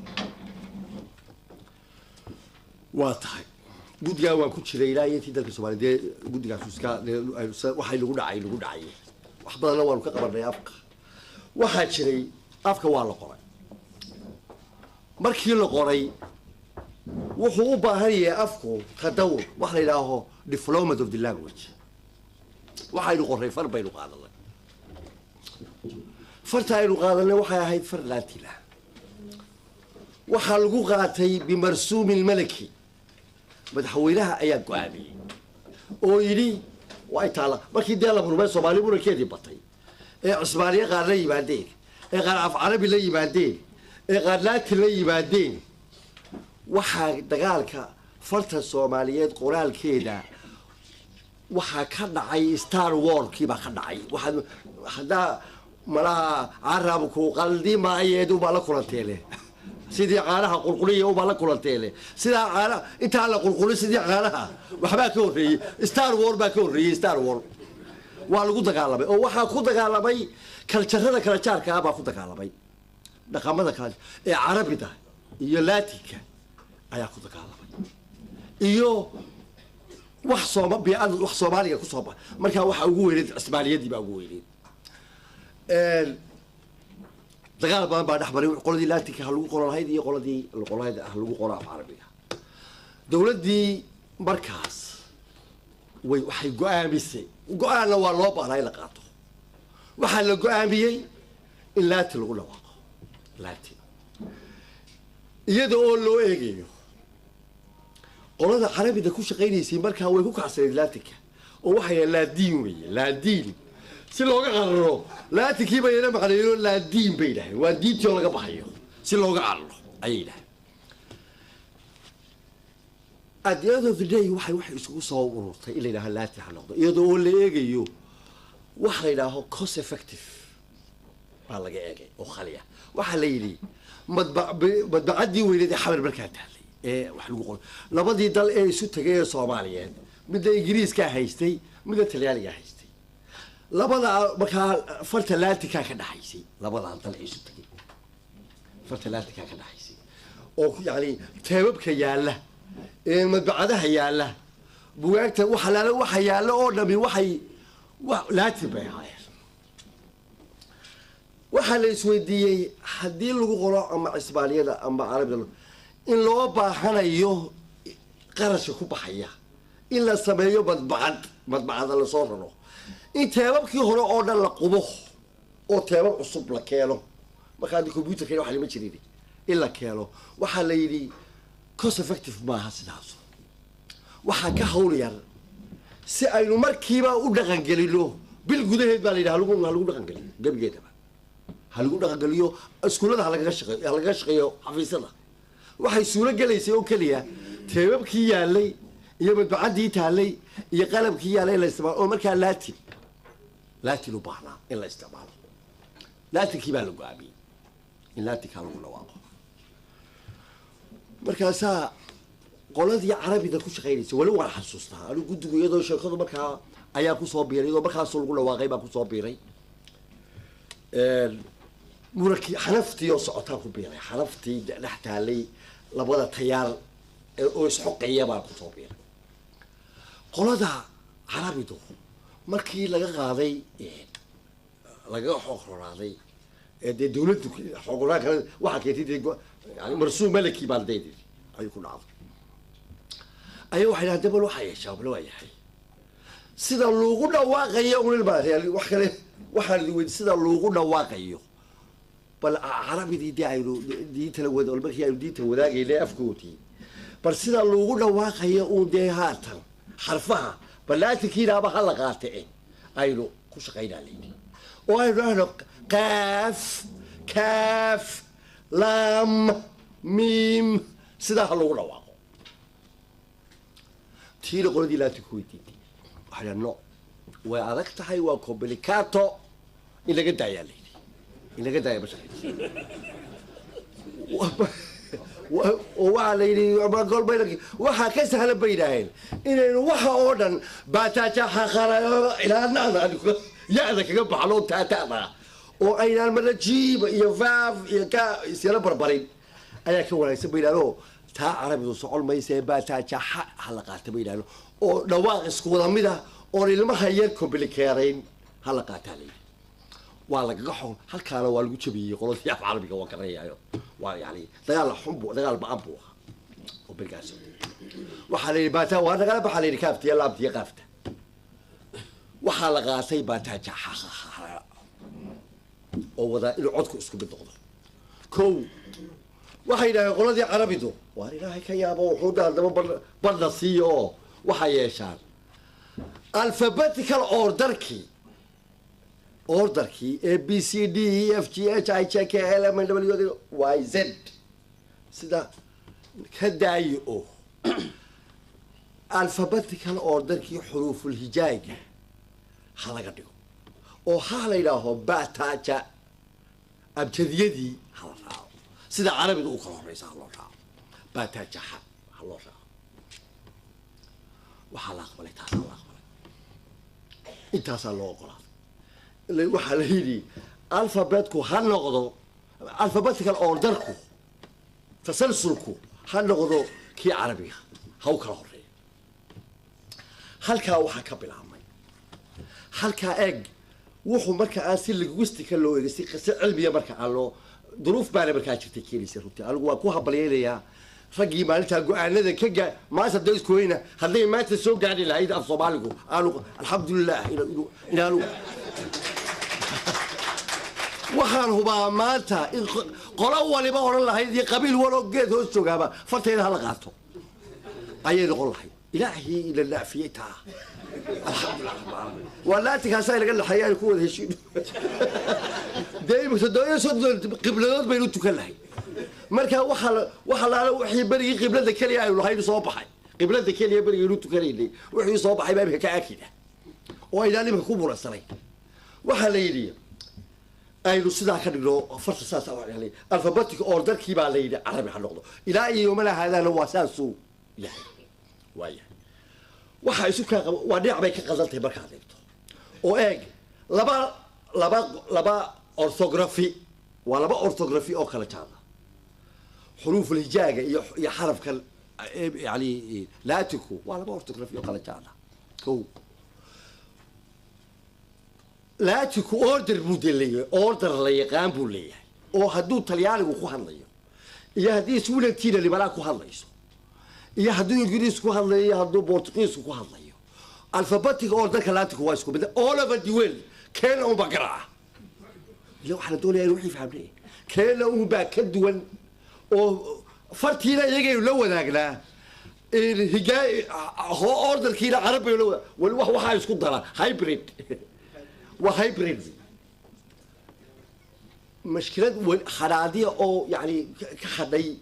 Waa tahay guddigaa waan ku jiray ilaa iyo intii dalka Soomaliya dee guddigaas iska waxay nagu dhacay nagu dhacay. Wax badanna waanu ka qabanay afka. Waxaa jiray afka waa la qoray. Markii la qoray wuxuu u baahan yahay afku tadawur, wax la yidhaaho development of the language. Waxaynu qoray far baynu qaadanay. Farta aynu qaadanay waxay ahayd far Latina. Waxaa lagu qaatay بمرسوم الملكي. Madaxweynaha ayaa go-aamiyey oo yidhi waa taala. Markii dee la murmay, Soomaali murankeedii batay ee Cusmaaniye qaar la yimaadeen, ee qaar af Carabi la yimaadeen, ee qaar Laatin la yimaadeen, waxaa dagaalka farta Soomaaliyeed qoraalkeeda waxaa ka dhacay Star War-kii baa ka dhacay. Waxaad haddaa malaha carabku qaldi maayeed ubaa la kulanteene. Sidii caanaha qulquliya ubaa la kulanteele, sidaa caanaha intaan la qulqulin, sidii caanaha waxbaa ka horreeyey. Star War baa ka horreeyey. Star War waa lagu dagaalamay, oo waxaa ku dagaalamay culture-ada kala jaarka ah baa ku dagaalamay, dhaqamada kala ee Carabida iyo Laatinka ayaa ku dagaalamay, iyo wax sooma biicada, wax Soomaaliga kusoo baxa. Markaa waxaa ugu weyneyd Cismaaniyadii baa ugu weyneyd. Dagaal badan baa dhex maray qoladii Laatinka ha lagu qoro lahayd iyo qoladii qolahayd ha lagu qoro af Carabiga. Dowladdii markaas way waxay go-aamisay, go-aanna waa loo baahnaa in la qaato, waxaa la go-aamiyey in Laatin lagu dhawaaqo, Laatin, iyada oo loo eegayo qolada Carabida ku shaqaynaysay. Markaa way ku kacsaneyd Laatinka oo waxay dhahen laadiin weeye, laadiin si looga cararo. Laatinkii bay ina macneeyo, laadiin bay yidhahdeen, waa diintii oo laga baxayo, si looga cararo ayay yidhahdeen. At the end of the day waxay isugu soo ururtay in la yidhaho Laatin ha noqdo, iyadoo oo la eegayo waxa la yidhaaho cost effective baa laga eegay oo khaliya. Waxaa la yidhi madbacaddii weyneed ee Xamar markaa taallay ee wax lagu qoro, labadii dal ee isu tagay ee Soomaaliyeed, midda Ingiriiskaa haystay, midda Talyaanigaa haystay, labada markaa farta Laatinkaa ka dhaxaysay labadaa dal ee isu tagay, farta Laatinkaa ka dhaxaysay oo yani teebabka yaalla ee madbacadaha yaalla, bugaagta waxa laala waxa yaalla oo dhami waxay Laatin bay ahaayeen. Waxaa la isweydiiyey haddii lagu qoro ama Cisbaaniyada ama Carabida in loo baahanayo qarashka ku baxaya in la sameeyo madbacad, madbacada lasoo raro, in teebabkii hore oo dhan la qubo oo teebab cusub la keeno. Marka haddi computerka wax lama jirin in la keeno, waxaa la yidhi cost effective maaha sidaas. Waxaa ka hawl yar si aynu markiiba u dhaqangelino, bil gudaheed baa la yidhi halagu dhaqangeliyo gebigeedaba, ha lagu dhaqangeliyo iskuullada, ha lagaga shaqeeyo xafiisyada. Waxay suuro gelaysay oo keliya teebabkii yaalay iyo madbacaddii taallay iyo qalabkii yaalay in la isticmaalo, oo markaa Laatin u baahnaa in la isticmaalo. Laatinkii baa la go-aamiyey in Laatinkaa lagu dhawaaqo. Markaasaa qoladii Carabida ku shaqaynaysa, weli waan xasuustaa anigu guddigu iyadoo sheekadu markaa ayaa kusoo biiray, iyadoo markaasoo lagu dhawaaqay baa kusoo biiray. Murakii xanaftii oo socotaan ku biiray, xanaftii dhex taalay labada tayaar oo isxoqaya baan kusoo biiray. Qolada Carabidu markii laga qaaday, lagaga xoogroraaday ee dee dawladdu xoogroraan kale waxaa keentay dee yani marsuum malaki baan dee ayuu ku dhacday, ayaa waxay dhahan dabal waxaa yeeshaa bal waa yahay sida loogu dhawaaqayo unil baa wax kale. Waxaan idin weydi sida loogu dhawaaqayo bal Carabidii dee aynu diintala wada, markii aynu diinta wadaagaynay afkoodii, bal sida loogu dhawaaqayo uun dee haatan xarfaha bal Laatinkiinaaba ha la qaate aynu ku shaqaynaa layidhi, oo aynu dhahno qaaf, kaaf, laam, miim, sidaa ha loogu dhawaaqo. Tiina qoladii Laatinku weydiintay, waxay dhahan no, way adag tahay, waa complicato, in laga daayaa layidhi, in laga daaya ma shaqayso. Oo waxaa la yidhi waxaa ka sahlan bay yidhaaheen inaynu waxa oo dhan baataajaxaqara ilaa nacda ya-da kaga baxno taatada, oo aynaan marna jiiba iyo faaf iyo ka isyala barbarin ayaa ka wanaagsan bay yidhahdeen. Oo taa Carabidu socon maysa, baataajaxa ha la qaata bay yidhahdeen, oo dhawaaq isku wada mid ah oon ilmaha yar complicateyn ha la qaataa la yidhi. Waa lagaga xon halkaana waa lagu jabiyey qoladii af Carabiga, waa garanayaayo, waa yani dagaal xun bu dagaal ba-an buu ahaa oo berigaas waxaa la yidhi baata waa nagala baxaa la yidhi kaaftiya laabtiya qaafta. Waxaa la qaatay baataajaxa oo wadaa inuu codku isku mid noqdo. Kow waxay yidhahdeen qoladii Carabidu, waar Ilaahay ka yaabo, wuxuu dhaha daba badna siiyo oo waxaa yeeshaan alphabetical orderkii A B C D E F G H I J K L M N W Y Z sida ka daayi o alphabetical orderkii xuruuful hijaaga ha laga dhigo, oo ha la yidhaaho bataja abjadiyadii ha la raaco. Sida carabiga u kala horeysa ha loo raaco, baataajaxa ha loo raaco. Waxaa la aqbalay, taasaa la aqbalay, intaasaa loo ogolaaday. Waxaa la yidhi alphabetku ha noqdo alphabetical orderku, tasalsulku ha noqdo kii carabiga, ha u kala horeeya. Halkaa waxaa ka bilaabmay, halkaa eeg, wuxuu marka aan si linguistica loo eegay, si cilmiya marka aan loo, duruuf baana markaa jirtay keenaysa. Runtii anigu waan ku habalyeynayaa raggii maalintaa go-aanada ka gaa. Maanta hadday iskuweyna, hadday maanta soo gaadhi lahayd af Soomaaligu aanu, alxamdulilah inaanu, waxaan hubaa maanta in qolo waliba odhan lahayd iyo qabiil waloo geed hoos joogaaba fartayda hala qaato ayay noqon lahayd. Ilaahii ila naafiyey taa, alxamdulilah rabbil caalamiin. Waa laatikaasaa inaga dhexeeya aynu ku wada heshiino. Dee imika 37 qibladood baynu tukan lahayd. Marka waxa laala wixii berigii qiblada keliya aynu lahayn soo baxay, qiblada keliya berigii aynu tukanaynay wixii soo baxay baa imika ka akida oo aynaan imika ku muransanay. Waxaa la yidhi aynu sidaa ka dhigno farta, saas alphabetic orderkii baa la yidhi carabi ha noqdo. Ilaa iyo yomana haadaana waa saasuu yahay, waa yahay. Waxa isu kaa qaba waa dhinac bay ka qaldan tahay markaad eegto oo eeg laba orthography, waa laba orthography oo kala jaada, xuruuful hijaaga iyo xarafkan yani laatinku, waa laba orthography oo kala jaada. Kow, laatinku order buu dee leeyahay, order la yaqaan buu leeyahay, oo hadduu Talyaanigu ku hadlayo iyo haddii Swedentiina libalaa ku hadlayso iyo hadduu Ingiriis ku hadlayo iyo hadduu Portugiisku ku hadlayo, alphabetic orderka laatinku waa isku mid all over the world. Keena unbaa garaaca ila waxaa la doonaya in wixii fahamnay, keena unbaa ka duwan oo fartiina iyagaynu la wadaagnaa, higaa orderkiina carab baynu la wadaag. Wali wax waxaa isku dara hybrid, waa hybrid. Mashkilad khanaadiya oo yani ka hadhay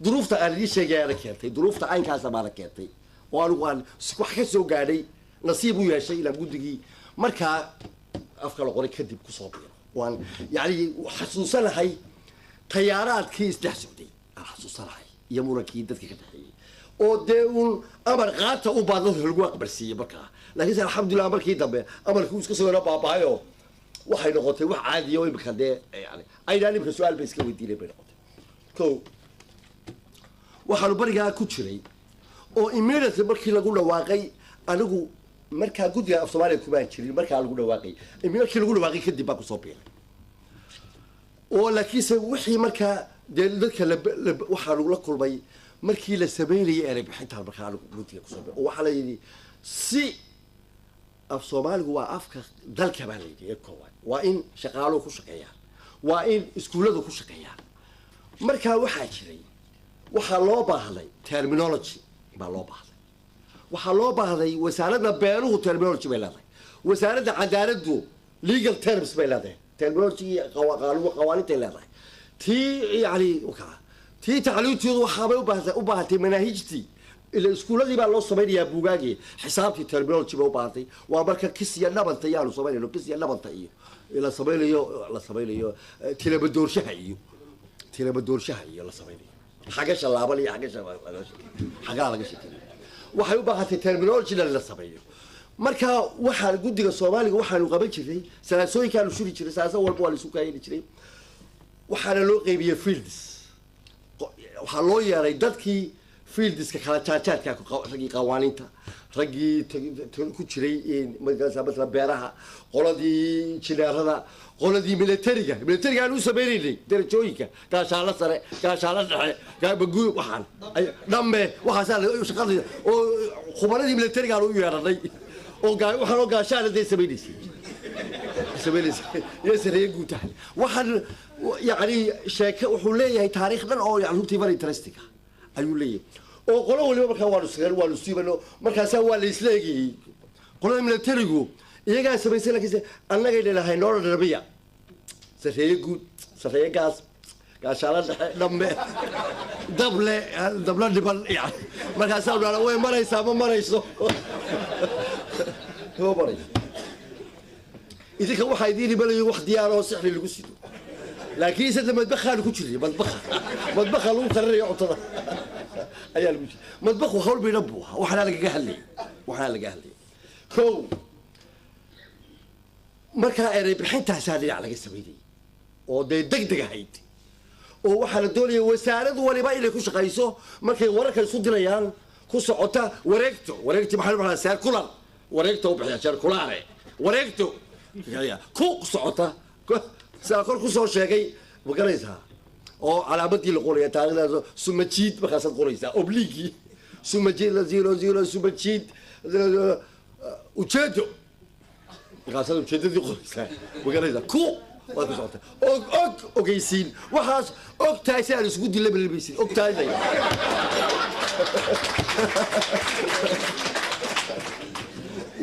duruufta aan idiin sheegayaana keentay, duruufta caynkaasa baana keentay, oo anigu aan wax ka soo gaadhay, nasiib u yeeshay ilaa guddigii markaa afka la qoray kadib kusoo biiro. Waan yani xasuusanahay tayaaraadkii isdhex socday, aan xasuusanahay iyo murankii dadka ka dhexeeyey, oo dee uun amar qaata u baa dadka lagu aqbalsiiyey markaa. Laakiinse alxamdulilah markii dambe amarkii uu iska soo yaro baaba'ayo, waxay noqotay wax caadiya oo imika dee yani aynaan imika su-aal bay iska weydiinay bay noqotay. Ko waxaanu barigaa ku jiray oo immediately markii lagu dhawaaqay, anigu markaa guddiga af Soomaaliya kumaan jirin markaa lagu dhawaaqay, markii lagu dhawaaqay kadib baa kusoo biiray. Oo laakiinse wixii markaa dee dadka waxaanu la kulmay markii la sameynayay erey bixintaan markaa anigu guddiga kusoo biiray, oo waxaa la yidhi si af Soomaaligu waa afka dalka baa la yidhi ee koowaad, waa in shaqaaluhu ku shaqeeyaan, waa in iskuulladu ku shaqeeyaan. Markaa waxaa jiray, waxaa loo baahday terminology baa loo baahday. Waxaa loo baahday wasaaradda beeruhu terminology bay leedahay, wasaaradda cadaaladdu legal terms bay leedahay, terminology qawaanintay leedahay, tii yani tii tacliinteedu waxaabay u baahatay manaahijtii, ila iskuuladii baa loo samaynayaa buugaagii, xisaabtii terminology bay u baahatay. Waa marka kis iyo dhabanta yaanu samaynayno, kis iyo dhabanta iyo la samaynayo tilabadoorshaha iyo tilabadoorshaha iyo la samaynayo xagasha laaban iyo xagasha xagaa laga sheekeeyo. Waxay u baahatay terminologyna la sameeyo. Marka waxaa guddiga Soomaaliga waxaanu qaban jirnay salaasooyinkaanu shuri jiray, salaasa walba waa la isu kaayeli jiray. Waxaana loo qeybiyey fields, waxaa loo yeeray dadkii fieldska kala jaarjaarka, raggii qawaaniinta, raggii ku jiray masalan beeraha, qoladii jineerada, qoladii militariga. Militariga aan u sameynaynay darajooyinka, gaashaalo sare, gaashaalo dhexe, baguud, waxaan dhamme, waxaasaa shaqada oo khubaradii militariga aan u yeeranay oo waxaan oo gaashaala dee samaynaysay iyo sareeye guutaha. Waxaan yani sheeke wuxuu leeyahay taariikh dhan oo yani runtii very interesting ah ayuu leeyahay, oo qolo waliba markaa waanu siibano. Markaasaa waa la isla egayey, qolada militarigu iyagaa samaysay, laakiinse annagay dhalahay noola dharabiya sareeye guud, sareeye gaas, gaashaalo dhexe, dhamme, dable, dabla dhiban. Yani markaasaa dhahna way maraysaa, ma marayso, ma marayso. Idinka waxaa idiin imanaya wax diyaar oo sixri lagu sido. Laakiin isada madbakhaanu ku jiray, madbakha madbakha lagu karinayo cuntada ayaa lagu jiray. Madbakhu hawl bayna buu ahaa, waxaana lagaga hadlayay, waxaana laga hadlayay. Kow, markaa erey bixintaasaa dhinac laga samaynayay oo dee deg deg ahayd, oo waxaa la doonaya wasaarad waliba inay ku shaqayso markay wararka isu dirayaan ku socota wareegto. Wareegti maxaa loo bixiyaa? Circular wareegto u bixiya, circulare wareegto ku socota sidaa kor kusoo sheegay, ma garanaysaa, oo calaamadii la qoraya taariikhdaas sumajiid markaasaad qoraysaa obliigii sumajiid 00 sumajiid ujeedo, markaasaad ujeedadii qoraysaa, ma garanaysaa, ku waad ku socota og og ogeysiin waxaas og tahay si aan isugu dila balbaysin og tahay la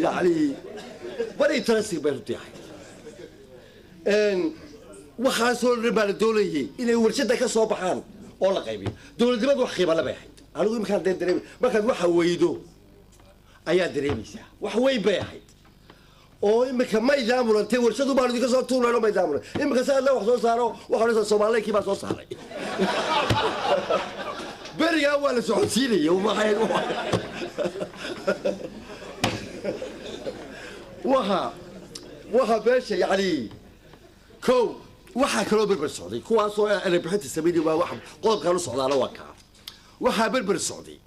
yani very interesting bay runtii ahayd. Waxaasoo dhan baa la doonayay inay warshada ka soo baxaan oo la qaybiyo. Dowladnimadu wax qiimo le bay ahayd. Anigu iminkaan dee dareemi, markaad waxa weydo ayaa dareemaysaa wax weyn bay ahayd. Oo imika maydaan mulantay warshadu baan idinka soo tuurayno, maydaan mulan imika si alla wax soo saaro waxaa odhanaysaa Soomaalinkii baa soo saaray. Berigaa waa la socodsiinaya. Waxay waxa beesha yani kow waxaa kaloo berber socday kuwaasoo erey bixinta sameynay, waa wax qodobkaan u socdaana waa kaa. Waxaa berber socday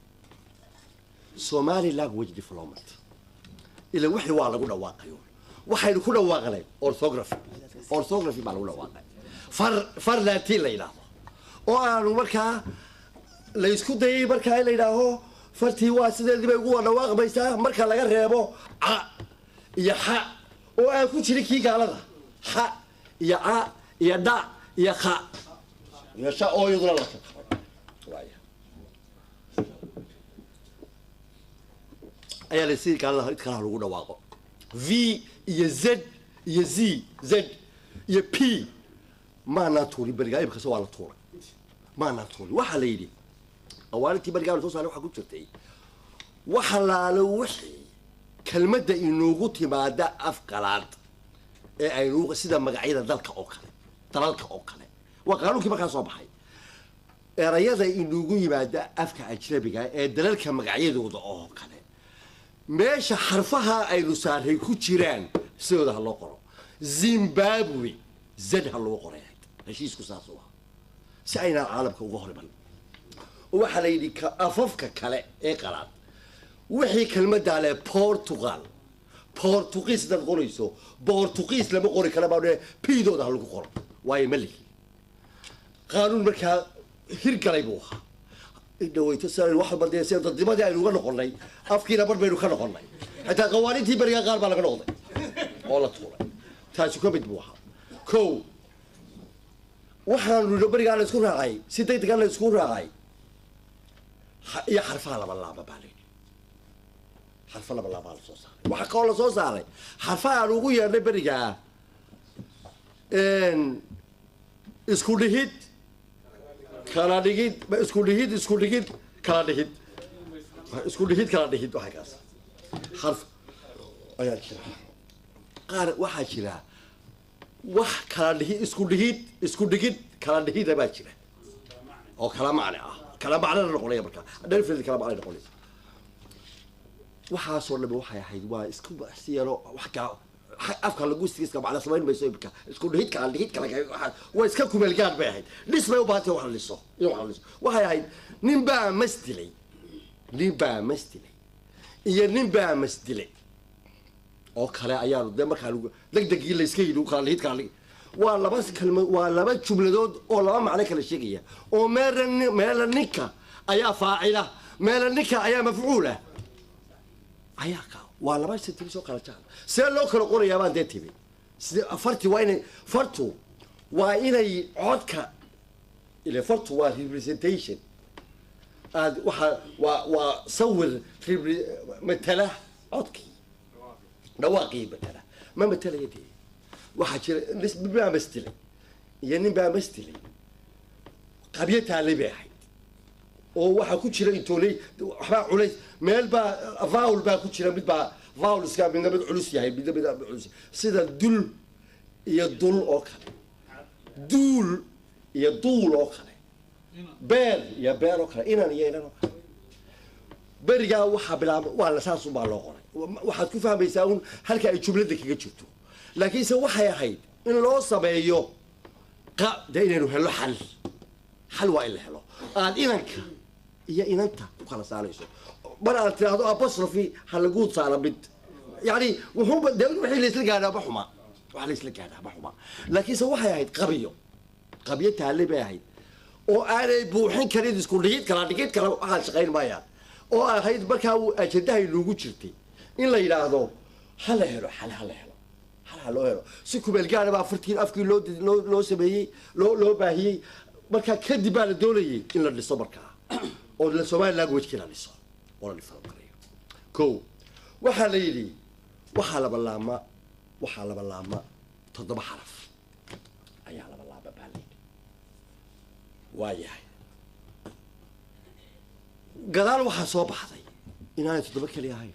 Somali language development, ila wixii waa lagu dhawaaqayo. Waxaynu ku dhawaaqnay orthography, orthography baa lagu dhawaaqay, far Latin la yidhaahdo oo aanu markaa la isku dayay markaa in la yidhaaho fartii waa sideedii bay ugu dhawaaqmaysaa marka laga reebo ca iyo xa oo aan ku jirin kii gaalada, xa iyo ca iyo dha iyo kha iyo sha oo iyaduna la kakabay. Waaya ayaa la sidii gaalada id kalaha lagu dhawaaqo V iyo Z iyo Z Z iyo P maanaa tuurin berigaa, imikase waa la tuuray. Maanaa tuurin, waxaa la yidhi qawaanintii berigaa la soo saaray waxaa ku jirtay waxa laalo wixii kelmadda inoogu timaada af qalaad ee aynu sida magacyada dalka oo kale, dalalka oo kale, waa qaanuunkii markaa soo baxay, erayada inoogu yimaada afka ajnabiga ee dalalka magacyadooda oo kale meesha xarfaha aynu saaray ku jiraan sidooda ha loo qoro. Zimbabwe Z ha loo qoray, heshiisku saas u ahaa si aynaan caalamka uga hor iman. Waxaa la yidhi afafka kale ee qalaad wixii kelmaddaa leh, Portugal, Portugiis hadaad qorayso Portugiis lama qori kara baa Pdooda ha lagu qoro, waayo ma lihi. Qaanuun markaa hirgalay buu ahaa. Dhaweyto si aynu wax walba dee si dadnimadii aynu uga noqonnay, afkiina bar baynu ka noqonnay, xitaa qawaaniintii berigaa qaar baa laga noqday oo la tuuray, taasu ka mid buu ahaa. Kow, waxaanu nidho berigaa la isku raacay si degdegan la isku raacay iyo xarfaha laba laaba baa layidhi, xarfa laba laabaa la soo saaray. Waxaa kaloo la soo saaray xarfaha aan ugu yeernay berigaa isku dhihid kala dhigid, isku dhihid, isku dhigid kala dhihid, isku dhihid kala dhihid. Waxaa kaas xarf ayaa jira qaar, waxaa jira wax kala dhihi, isku dhihid, isku dhigid kala dhihida baa jira oo kala macne ah, kala macnana noqonaya marka dherfed kala macne noqonaysa. Waxaasoo dhami waxay ahayd waa isku si yaro wax kaa afka linguisticska macna samayn mayso imika. Isku dhihid kala dhihid kala waa iska kumeel gaad bay ahayd, dhis bay u baahantay wax la dhiso in wax la dhiso. Waxay ahayd nin baa mas dilay, nin baa mas dilay iyo nin baa mas dilay oo kale ayaanu dee markaa degdegii la iska yidhi kala dhihid kala dhigid waa laba kalma, waa laba jumladood oo laba macno kala sheegaya oo meela meela ninka ayaa faacila, meela ninka ayaa mafcuula ayaa ka waa laba sentimi soo kala jaal. See loo kala qorayaa baan dee timi side farti waa inay fartu waa inay codka ile fartu waa representation aad waxa waa sawir matala codkii dhawaaqii matala ma matalaya dee. Waxaa jira nin baa masdilay iyo nin baa masdilay qabyo taallay bay ahayd oo waxaa ku jira intooley waxbaa culays meel baa vawl baa ku jira, mid baa vawl iska midna mid culus yahay, midna mid culus yahay, sida dul iyo dul oo kale. Duul iyo duul oo kale, beer iyo beer oo kale, inan iyo inan oo kale. Berigaa waxaa bilaaba waa la saas unbaa loo qoray. Waxaad ku fahmaysaa un halka ay jumladda kaga jirto, laakiinse waxay ahayd in loo sameeyo dee inaynu helo xal. Xal waa in la helo aad inanka iyo inanta ku kala saarayso. Mar aad tiraahdo apostrophe ha lagu saara mid, yani wuxuuba dee wixii laisla gaadhaa ma xuma, waxa laisla gaadhaa ma xuma, laakiinse waxay ahayd qabiyo, qabyo taale bay ahayd oo aanay buuxin karin isku dhigid kala dhigid kala waxaan shaqayn maayaan, oo ahayd markaa uu ajandahay noogu jirtay in la yidhaahdo ha la helo xal, ha la helo xal, ha loo helo si kumeel gaara baa afartii afkii loo sameeyey, loo baahiyey. Markaa kadib baa la doonayay in la dhiso markaa oo la Somali language-kii la dhiso oo la develop gareeyo. Ko waxaa la yidhi waxaa laba laama 7 xaraf ayaa laba laama baa la yidhi. Waa yahay, gadaal waxaa soo baxday inaanay 7 keliya ahayn,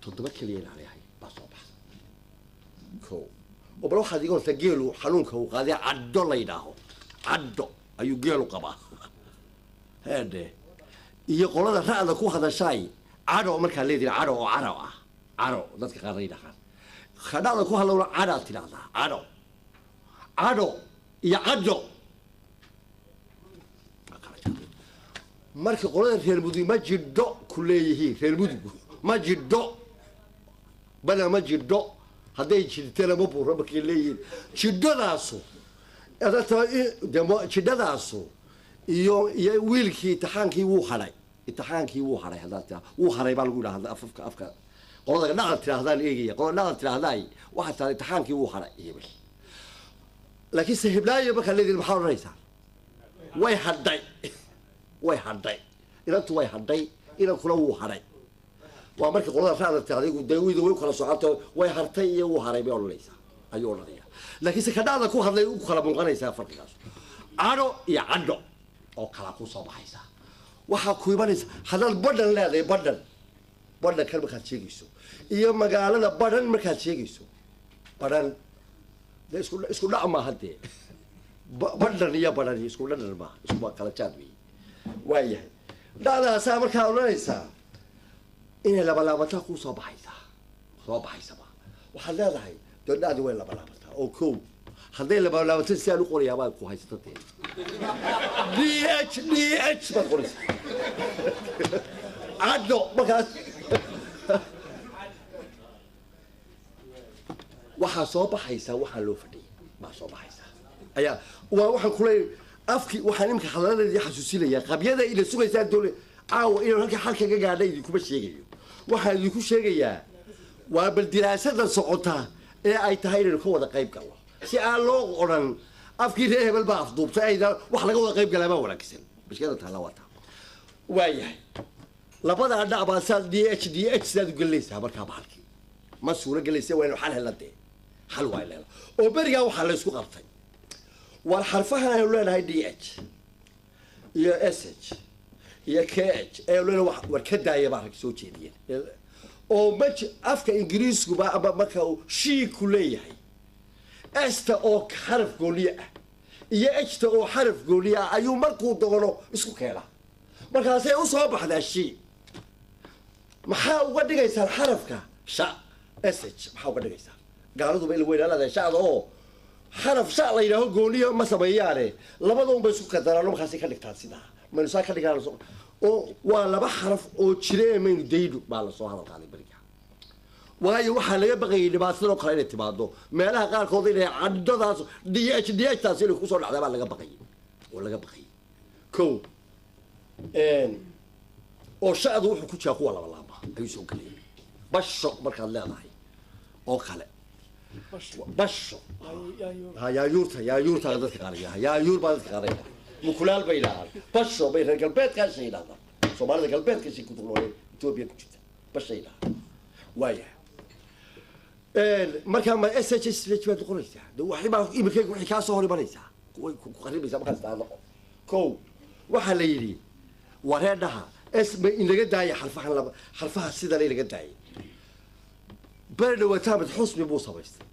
7 keliya inaanay ahayn baa soo baxday. Ko oo bal waxaad iga hortaa geelu xanuunka uu qaaday cadho la yidhaaho, cadho ayuu geelu qabaa heedhe, iyo qolada ra'da ku hadashaay cadho markaa leedihin, cadho oo caro ah, caro dadka qaar yidhahaan, khadhada ku hadlowna cadhaad tidhahdaa, cadho, cadho iyo cadho. Marka qolada reer Mudug ma jidho ku leeyihiin, reer Mudug ma jidho bana ma jidho, hadday jirtana ma buuro markay leeyihiin jidhodaasu jidhadaasu iyo wiilkii imtixaankii wuu hadhay, imtixaankii wuu hadhay, haddaad tiraa wuu haray baa lagu yidhahda afafka afka qolada dhacda tidhahdaan eegaya, qolada dhacda tidhahdaay waxaad tidhahda imtixaankii wuu hadhay hebel, laakiin se hiblaayo markaad leedihin maxaa odhanaysaa? Way hadhay, way hadhay, inantu way hadhay, inankuna wuu hadhay. Waa markii qolada raada tidhahda dee wida way u kala socoto, way hartay iyo wuu haray bay odhanaysaa, ayuu odhanaya, laakiinse ka dhacda ku hadlay u kala muuqanaysaa farqigaas, cadho iyo cadho oo kala ku soo baxaysaa. Waxaa ku imanaysa haddaad badhan leedahay, badhan, badhan kan markaad sheegayso iyo magaalada badhan markaad sheegayso, badhan dee isku dhac maaha, dee badhan iyo badhan isku dhadhan maaha, isku kala jaad wey. Waayahay, dhacdaasaa markaa odhanaysaa inay labalaabataa kuu soo baxaysaa, soo baxaysaba waxaad leedahay dee dhacdi way labalaabataa oo kow hadday labalaabato si aan u qorayaa baad ku haysata dee D H D H baad qoraysaa cadho. Markaas waxaa soo baxaysaa waxaan loo fadhiyay baa soo baxaysaa ayaa waa waxaan kuley afkii waxaan imika hadaladeedii xasuusinayaa qabyada ila sugaysaa doole caawa inaan halka xalka ka gaadha idinkuma sheegayo. Waxaan idinku sheegayaa waa bal diraasada socota ee ay tahay inaynu ka wada qayb galno si aan loo odhan afkii reer hebel baa afduubtay, ayda wax laga wada qayb galaa baa wanaagsan. Bishkada taala waa taa. Waayahay, labadaa dhac baa saad D H D H sidaad u gelinaysaa markaa bahalkii ma suuro gelaysa, waa inu xal hela, dee xal waa in la hela. Oo berigaa waxaa la isku qabtay war xarfahan aynu leenahay D H iyo S H iyo K H aynu leenahay, war ka daaya baa rag soo jeediyeen oo ma afka ingiriiskuba ama marka uu shiiku leeyahay esta oo xaraf gooniye ah iyo ejta oo xaraf gooniye ah ayuu markuu doono isku keenaa, markaasay usoo baxdaa shii. Maxaa uga dhigaysaan xarafka sha S H? Maxaa uga dhigaysaan? Gaaladuba ila weynaa leedahay shacda oo xaraf sha la yidhaaho gooniya ma sameeyaane, labada un bay isku qadaraan, markaasay ka dhigtaan sidaa maynu saa ka dhigaan oo waa laba xaraf oo jire ee maynu dayno baa lasoo hadal qaaday beriga. Waayo waxaa laga baqayay dhibaatadan oo kale inay timaado meelaha qaarkood, inay cadhadaas D H D H taas inay kusoo dhacdaa baa laga baqayay oo laga baqayay. Ko oo shacdu wuxuu ku jiraa kuwa laba laaba ayuu soo gelaya, basho markaad leedahay oo kale, basho ha yaayuurta, yaayuurta dadka qaar yidhaha, yaayuur baa dadka qaar yidhaha, mukulaal bay yidhahdaan, basho bay reer galbeedkaasay yidhahdaan, Soomaalida galbeedkaasay ku nooleen Etoobiya ku jirta bashay yidhahdaan. Waayahay, markaa ma S H S H baad noqonaysaa de waxbaa imikayga waxay kaa soo hor imanaysaa, way ku qarribaysaa markaas taa noqon. Ko waxaa la yidhi wareedhaha S ma inaga daaya xarfahan laba xarfaha sidana inaga daayay. Beri dhawaataa mid xusbi buu samaystay,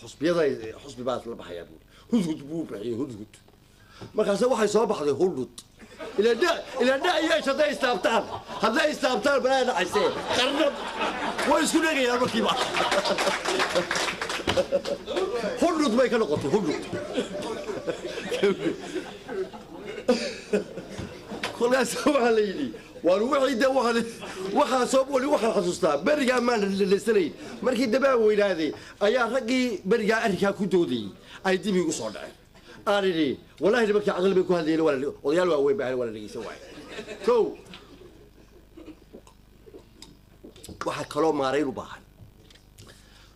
Xusbiyada xusbi baa la baxayaa buuri, Hudhud buu bixiyey, Hudhud. Markaase waxay soo baxday Hudhud. Ilaa dha yeesh, hadday istaabtaan balaa dhacaysee, qarnab way isku dhegayaan markiiba. Hudhud bay ka noqotay Hudhud. Kolkaas waxaa la yidhi waan wixii de waxaa soo wali. Waxaan xasuustaa berigaa maan dhaleysanayn, markii dabaa weynaaday ayaa raggii berigaa arrinkaa ku doodayey ay dib igu soo dhaceen. Aan idhi wallahi nimankii caqli bay ku hadlayeen, waa odayaal waaweyn baa, waa la dhegeysan waaye. Kow, waxaa kaloo maarayn u baahan,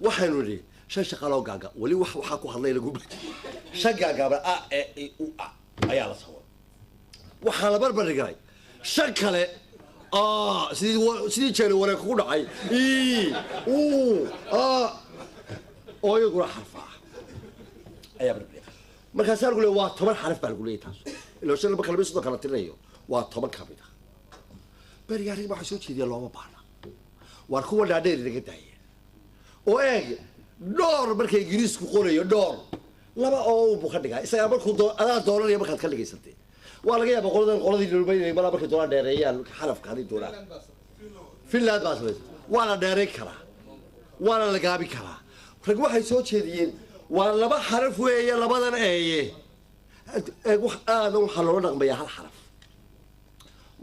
waxaynu nidhi shan shaqaloo gaaga weli wax waxaa ku hadlay lagu shan gaagaaban a e i u a ayaa la saway. Waxaa la barbar dhigay shan kale sidii jeeri wareeg kugu dhacay i u a oo iyaguna xarfa ah ayaa barbardhigay. Markaasaa lagu leeya waa 10 xaraf baa lagu leeyay, taas ilo shan marka laba soddon kala tirinayo waa 10 ka mid ah. Beriga arrin waxay soo jeediya looma baahna, waar kuwa dhaadheer inaga daaya oo eeg dhoor. Marka Ingiriisku qorayo dhoor laba oo buu ka dhigaa isagaa markuu adaa doonanaya markaad ka dhigaysatay. Waa laga yaaba qoladan qoladii nurmaynay malaa markay doonaan dheereeyaan xarafka hadday doonaan. Finland baa samaysa, waa la dheereyn karaa, waana la gaabi karaa. Rag waxay soo jeediyeen waa laba xaraf weeye labadan eeye, eeg wax aadan waxaa loola dhaqmayaa hal xaraf.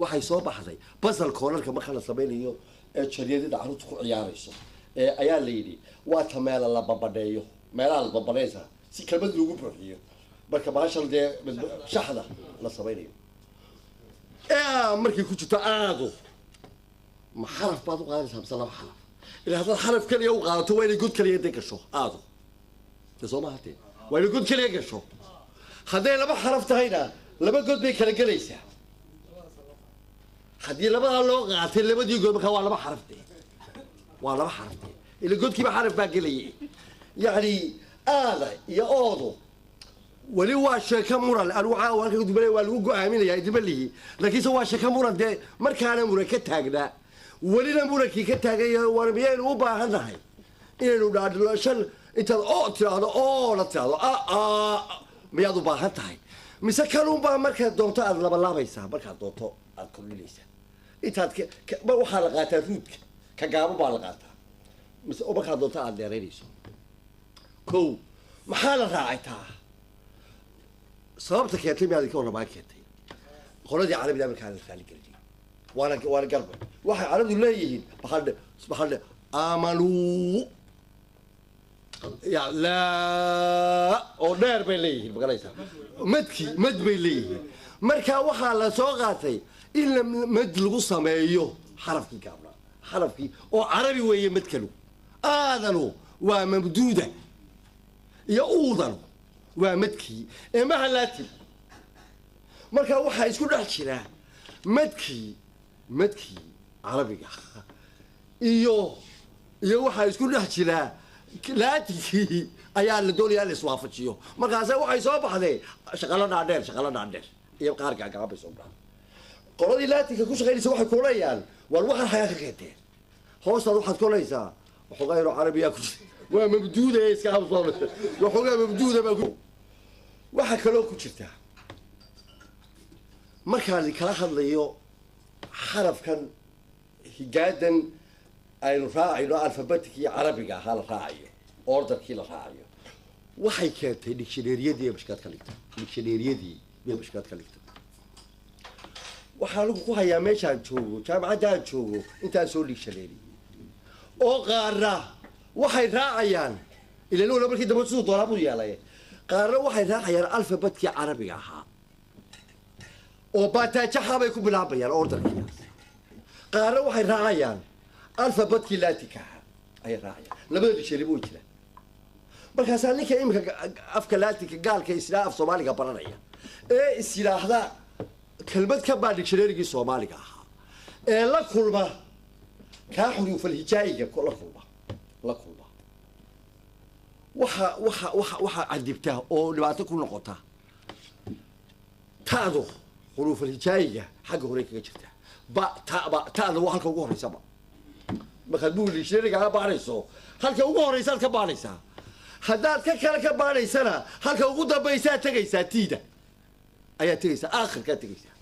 Waxay soo baxday basal koonarka marka la samaynayo ee jariyadada carruurta ku ciyaarayso ee ayaa la yidhi waa ta meela la bambadheeyo, meelaha la bambadheysa si kelmad lagu buuxiyo marka bahashan dee shaxda la samaynayo ee markay ku jirto aadu ma xaraf baad u qaadanaysaa mise laba xaraf? Ilaa haddaad xaraf keliya u qaadato waa inay god keliya intay gasho aadu de, soo maha? Dee waa inay god keliya gasho. Hadday laba xaraf tahayna laba god bay kala gelaysaa. Haddii labadaa loo qaatay labadii god, markaa waa laba xaraf de, waa laba xaraf de, ila godkiiba xaraf baa gelayay. Yacni aada iyo oodu weli waa sheeko muran. Anigu caawa halka dubale waa lagu go-aaminayaa idima lihi, laakiinse waa sheeko muran dee markaana muran ka taagnaa, welina murankii ka taagan yahay. War miyaynu u baahan nahay inaynu dhaadhino shan intaad oo tiraahdo oo la tiraahdo a a miyaad u baahan tahay, mise kanunbaa markaad doonto aada labalaabaysaa, markaad doonto aada kordhinaysaa? Intaad waxaa la qaataa ruudka ka gaaban baa la qaataa, mise oo markaad doonto aada dheeraynayso? Kow, maxaa la raacay taa sababta keentay? Miyaad ka warramaan keentay qoladii carabida markaa la raali gelinay? Waana garba waxay carabidu leeyihiin baxadhe baxadhe aamanuu ya laa oo dheer bay leeyihiin, maganaysaa madkii mad bay leeyihiin. Marka waxaa la soo qaatay in la mad lagu sameeyo xarafkii gaabnaa, xarafkii oo carabi weeye madkanu. Aadanu waa mamduuda iyo uudanu waa madkii ee maha laatin. Marka waxaa isku dhex jira madkii carabiga iyo waxaa isku dhex jira laatinkii ayaa la doonaya in la iswaafajiyo. Markaase waxay soo baxday shaqalo dhaadheer, shaqalo dhaadheer iyo qaar gaagaban bay soo baxday. Qoladii laatinka ku shaqaynaysa waxay kuoranayaan war waxaan xagaa ka keenteen? Hoostaad waxaad koranaysaa waxoogaa yaroo carabiyaa ku jira, waa mamduuda ee iska habsoon, waxoogaa mamduuda baa ku. Waxaa kaloo ku jirta markaan kala hadlayo xarafkan higaadan aynu raacayno alfabetikii carabiga ahaa la raacayo, orderkii la raacayo, waxay keentay dictionaryadii bay mashkaad ka dhigtay, dictionaryadii bay mashkaad ka dhigtay. Waxaa anigu ku hayaa meeshaan joogo, jaamacaddaan joogo, intaan soo dictionary oo qaarna waxay raacayaan ilan wala markii dambe siduu doonaa buu yeelay. Qaarna waxay raacayaan alfabetkii carabiga ahaa oo baataajaxa bay ku bilaabayaan orderkiias. Qaarna waxay raacayaan alfabetkii laatinka ahaa ayay raacayaan. Labada dictionary way jiraan. Markaasaa ninka iminka afka laatinka gaalka isla af Soomaaliga baranaya ee is yidhaahda kelmad ka baa dictionarygii Soomaaliga ahaa ee la kulma kaa xuruufalhijaayiga la kulma waxa cadibta oo dhibaato ku noqota ta'du xuruufalhijaayiga xagga hore kaga jirta ba ta ba ta'da waa halka ugu horeysaba. Markaad buug dictionaryga ka baarayso halka ugu horeysaad ka baaraysaa. Haddaad ka kale ka baadhaysana, halka ugu dambaysaa tegaysaa, tiida ayaa tegaysaa, aakhirkaa tegaysaa.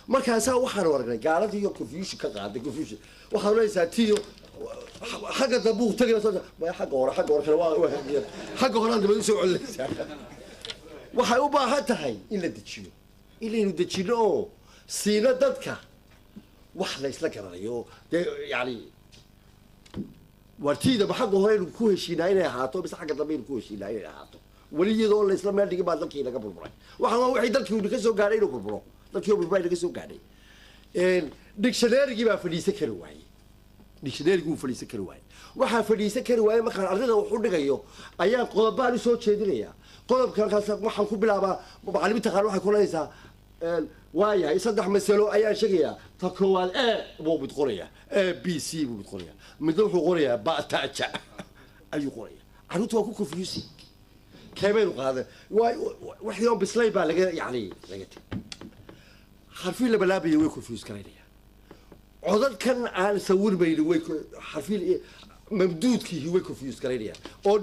Markaasaa waxaanu aragnay gaaladii iyo confusion ka qaaday. Confusion waxaad oranaysaa tiyo xagga dambe uu tagay, maya, xagga hore, xagga hore kale waa xagga horaan dambe usoo celinaysaa. Waxay u baahan tahay in la dejiyo, inaynu dejino oo siino dadka wax la isla garanayo. Dee yani wartiida ma xagga hore aynu ku heshiinaa inay ahaato mise xagga dambe aynu ku heshiinaa inay ahaato? Weli iyadoo la isla meel dhigin baa dalkii naga burburay. Waxaan waa wixii dalkii uu ka soo gaadhay inuu burburo, dalkii oo burburay naga soo gaadhay. Dictionary-gii baa fadhiisan kari waayey, dictionary-gii wuu fadhiisan kari waayey. Waxaa fadhiisan kari waayey, markaan ardayda wax u dhigayo ayaan qodobaan usoo jeedinayaa. Qodobka halkaas waxaan ku bilaabaa, macallimiinta qaar waxay ku leeysaa, waayahay, saddex masalo ayaan sheegayaa. Ta koowaad A buu mid qorayaa, A B C buu mid qorayaa, midna wuxuu qorayaa ba ta ja ayuu qorayaa. Carruurta waa ku confusing, keebaynu qaadan? Waay wixii oon bislayn baa laga yani laga tegay. Xarfii la balaabaya way confuse garaynayaan, codadkan aan sawirmaynin way xarfii mamduudkiihi way confuse garaynayaan oo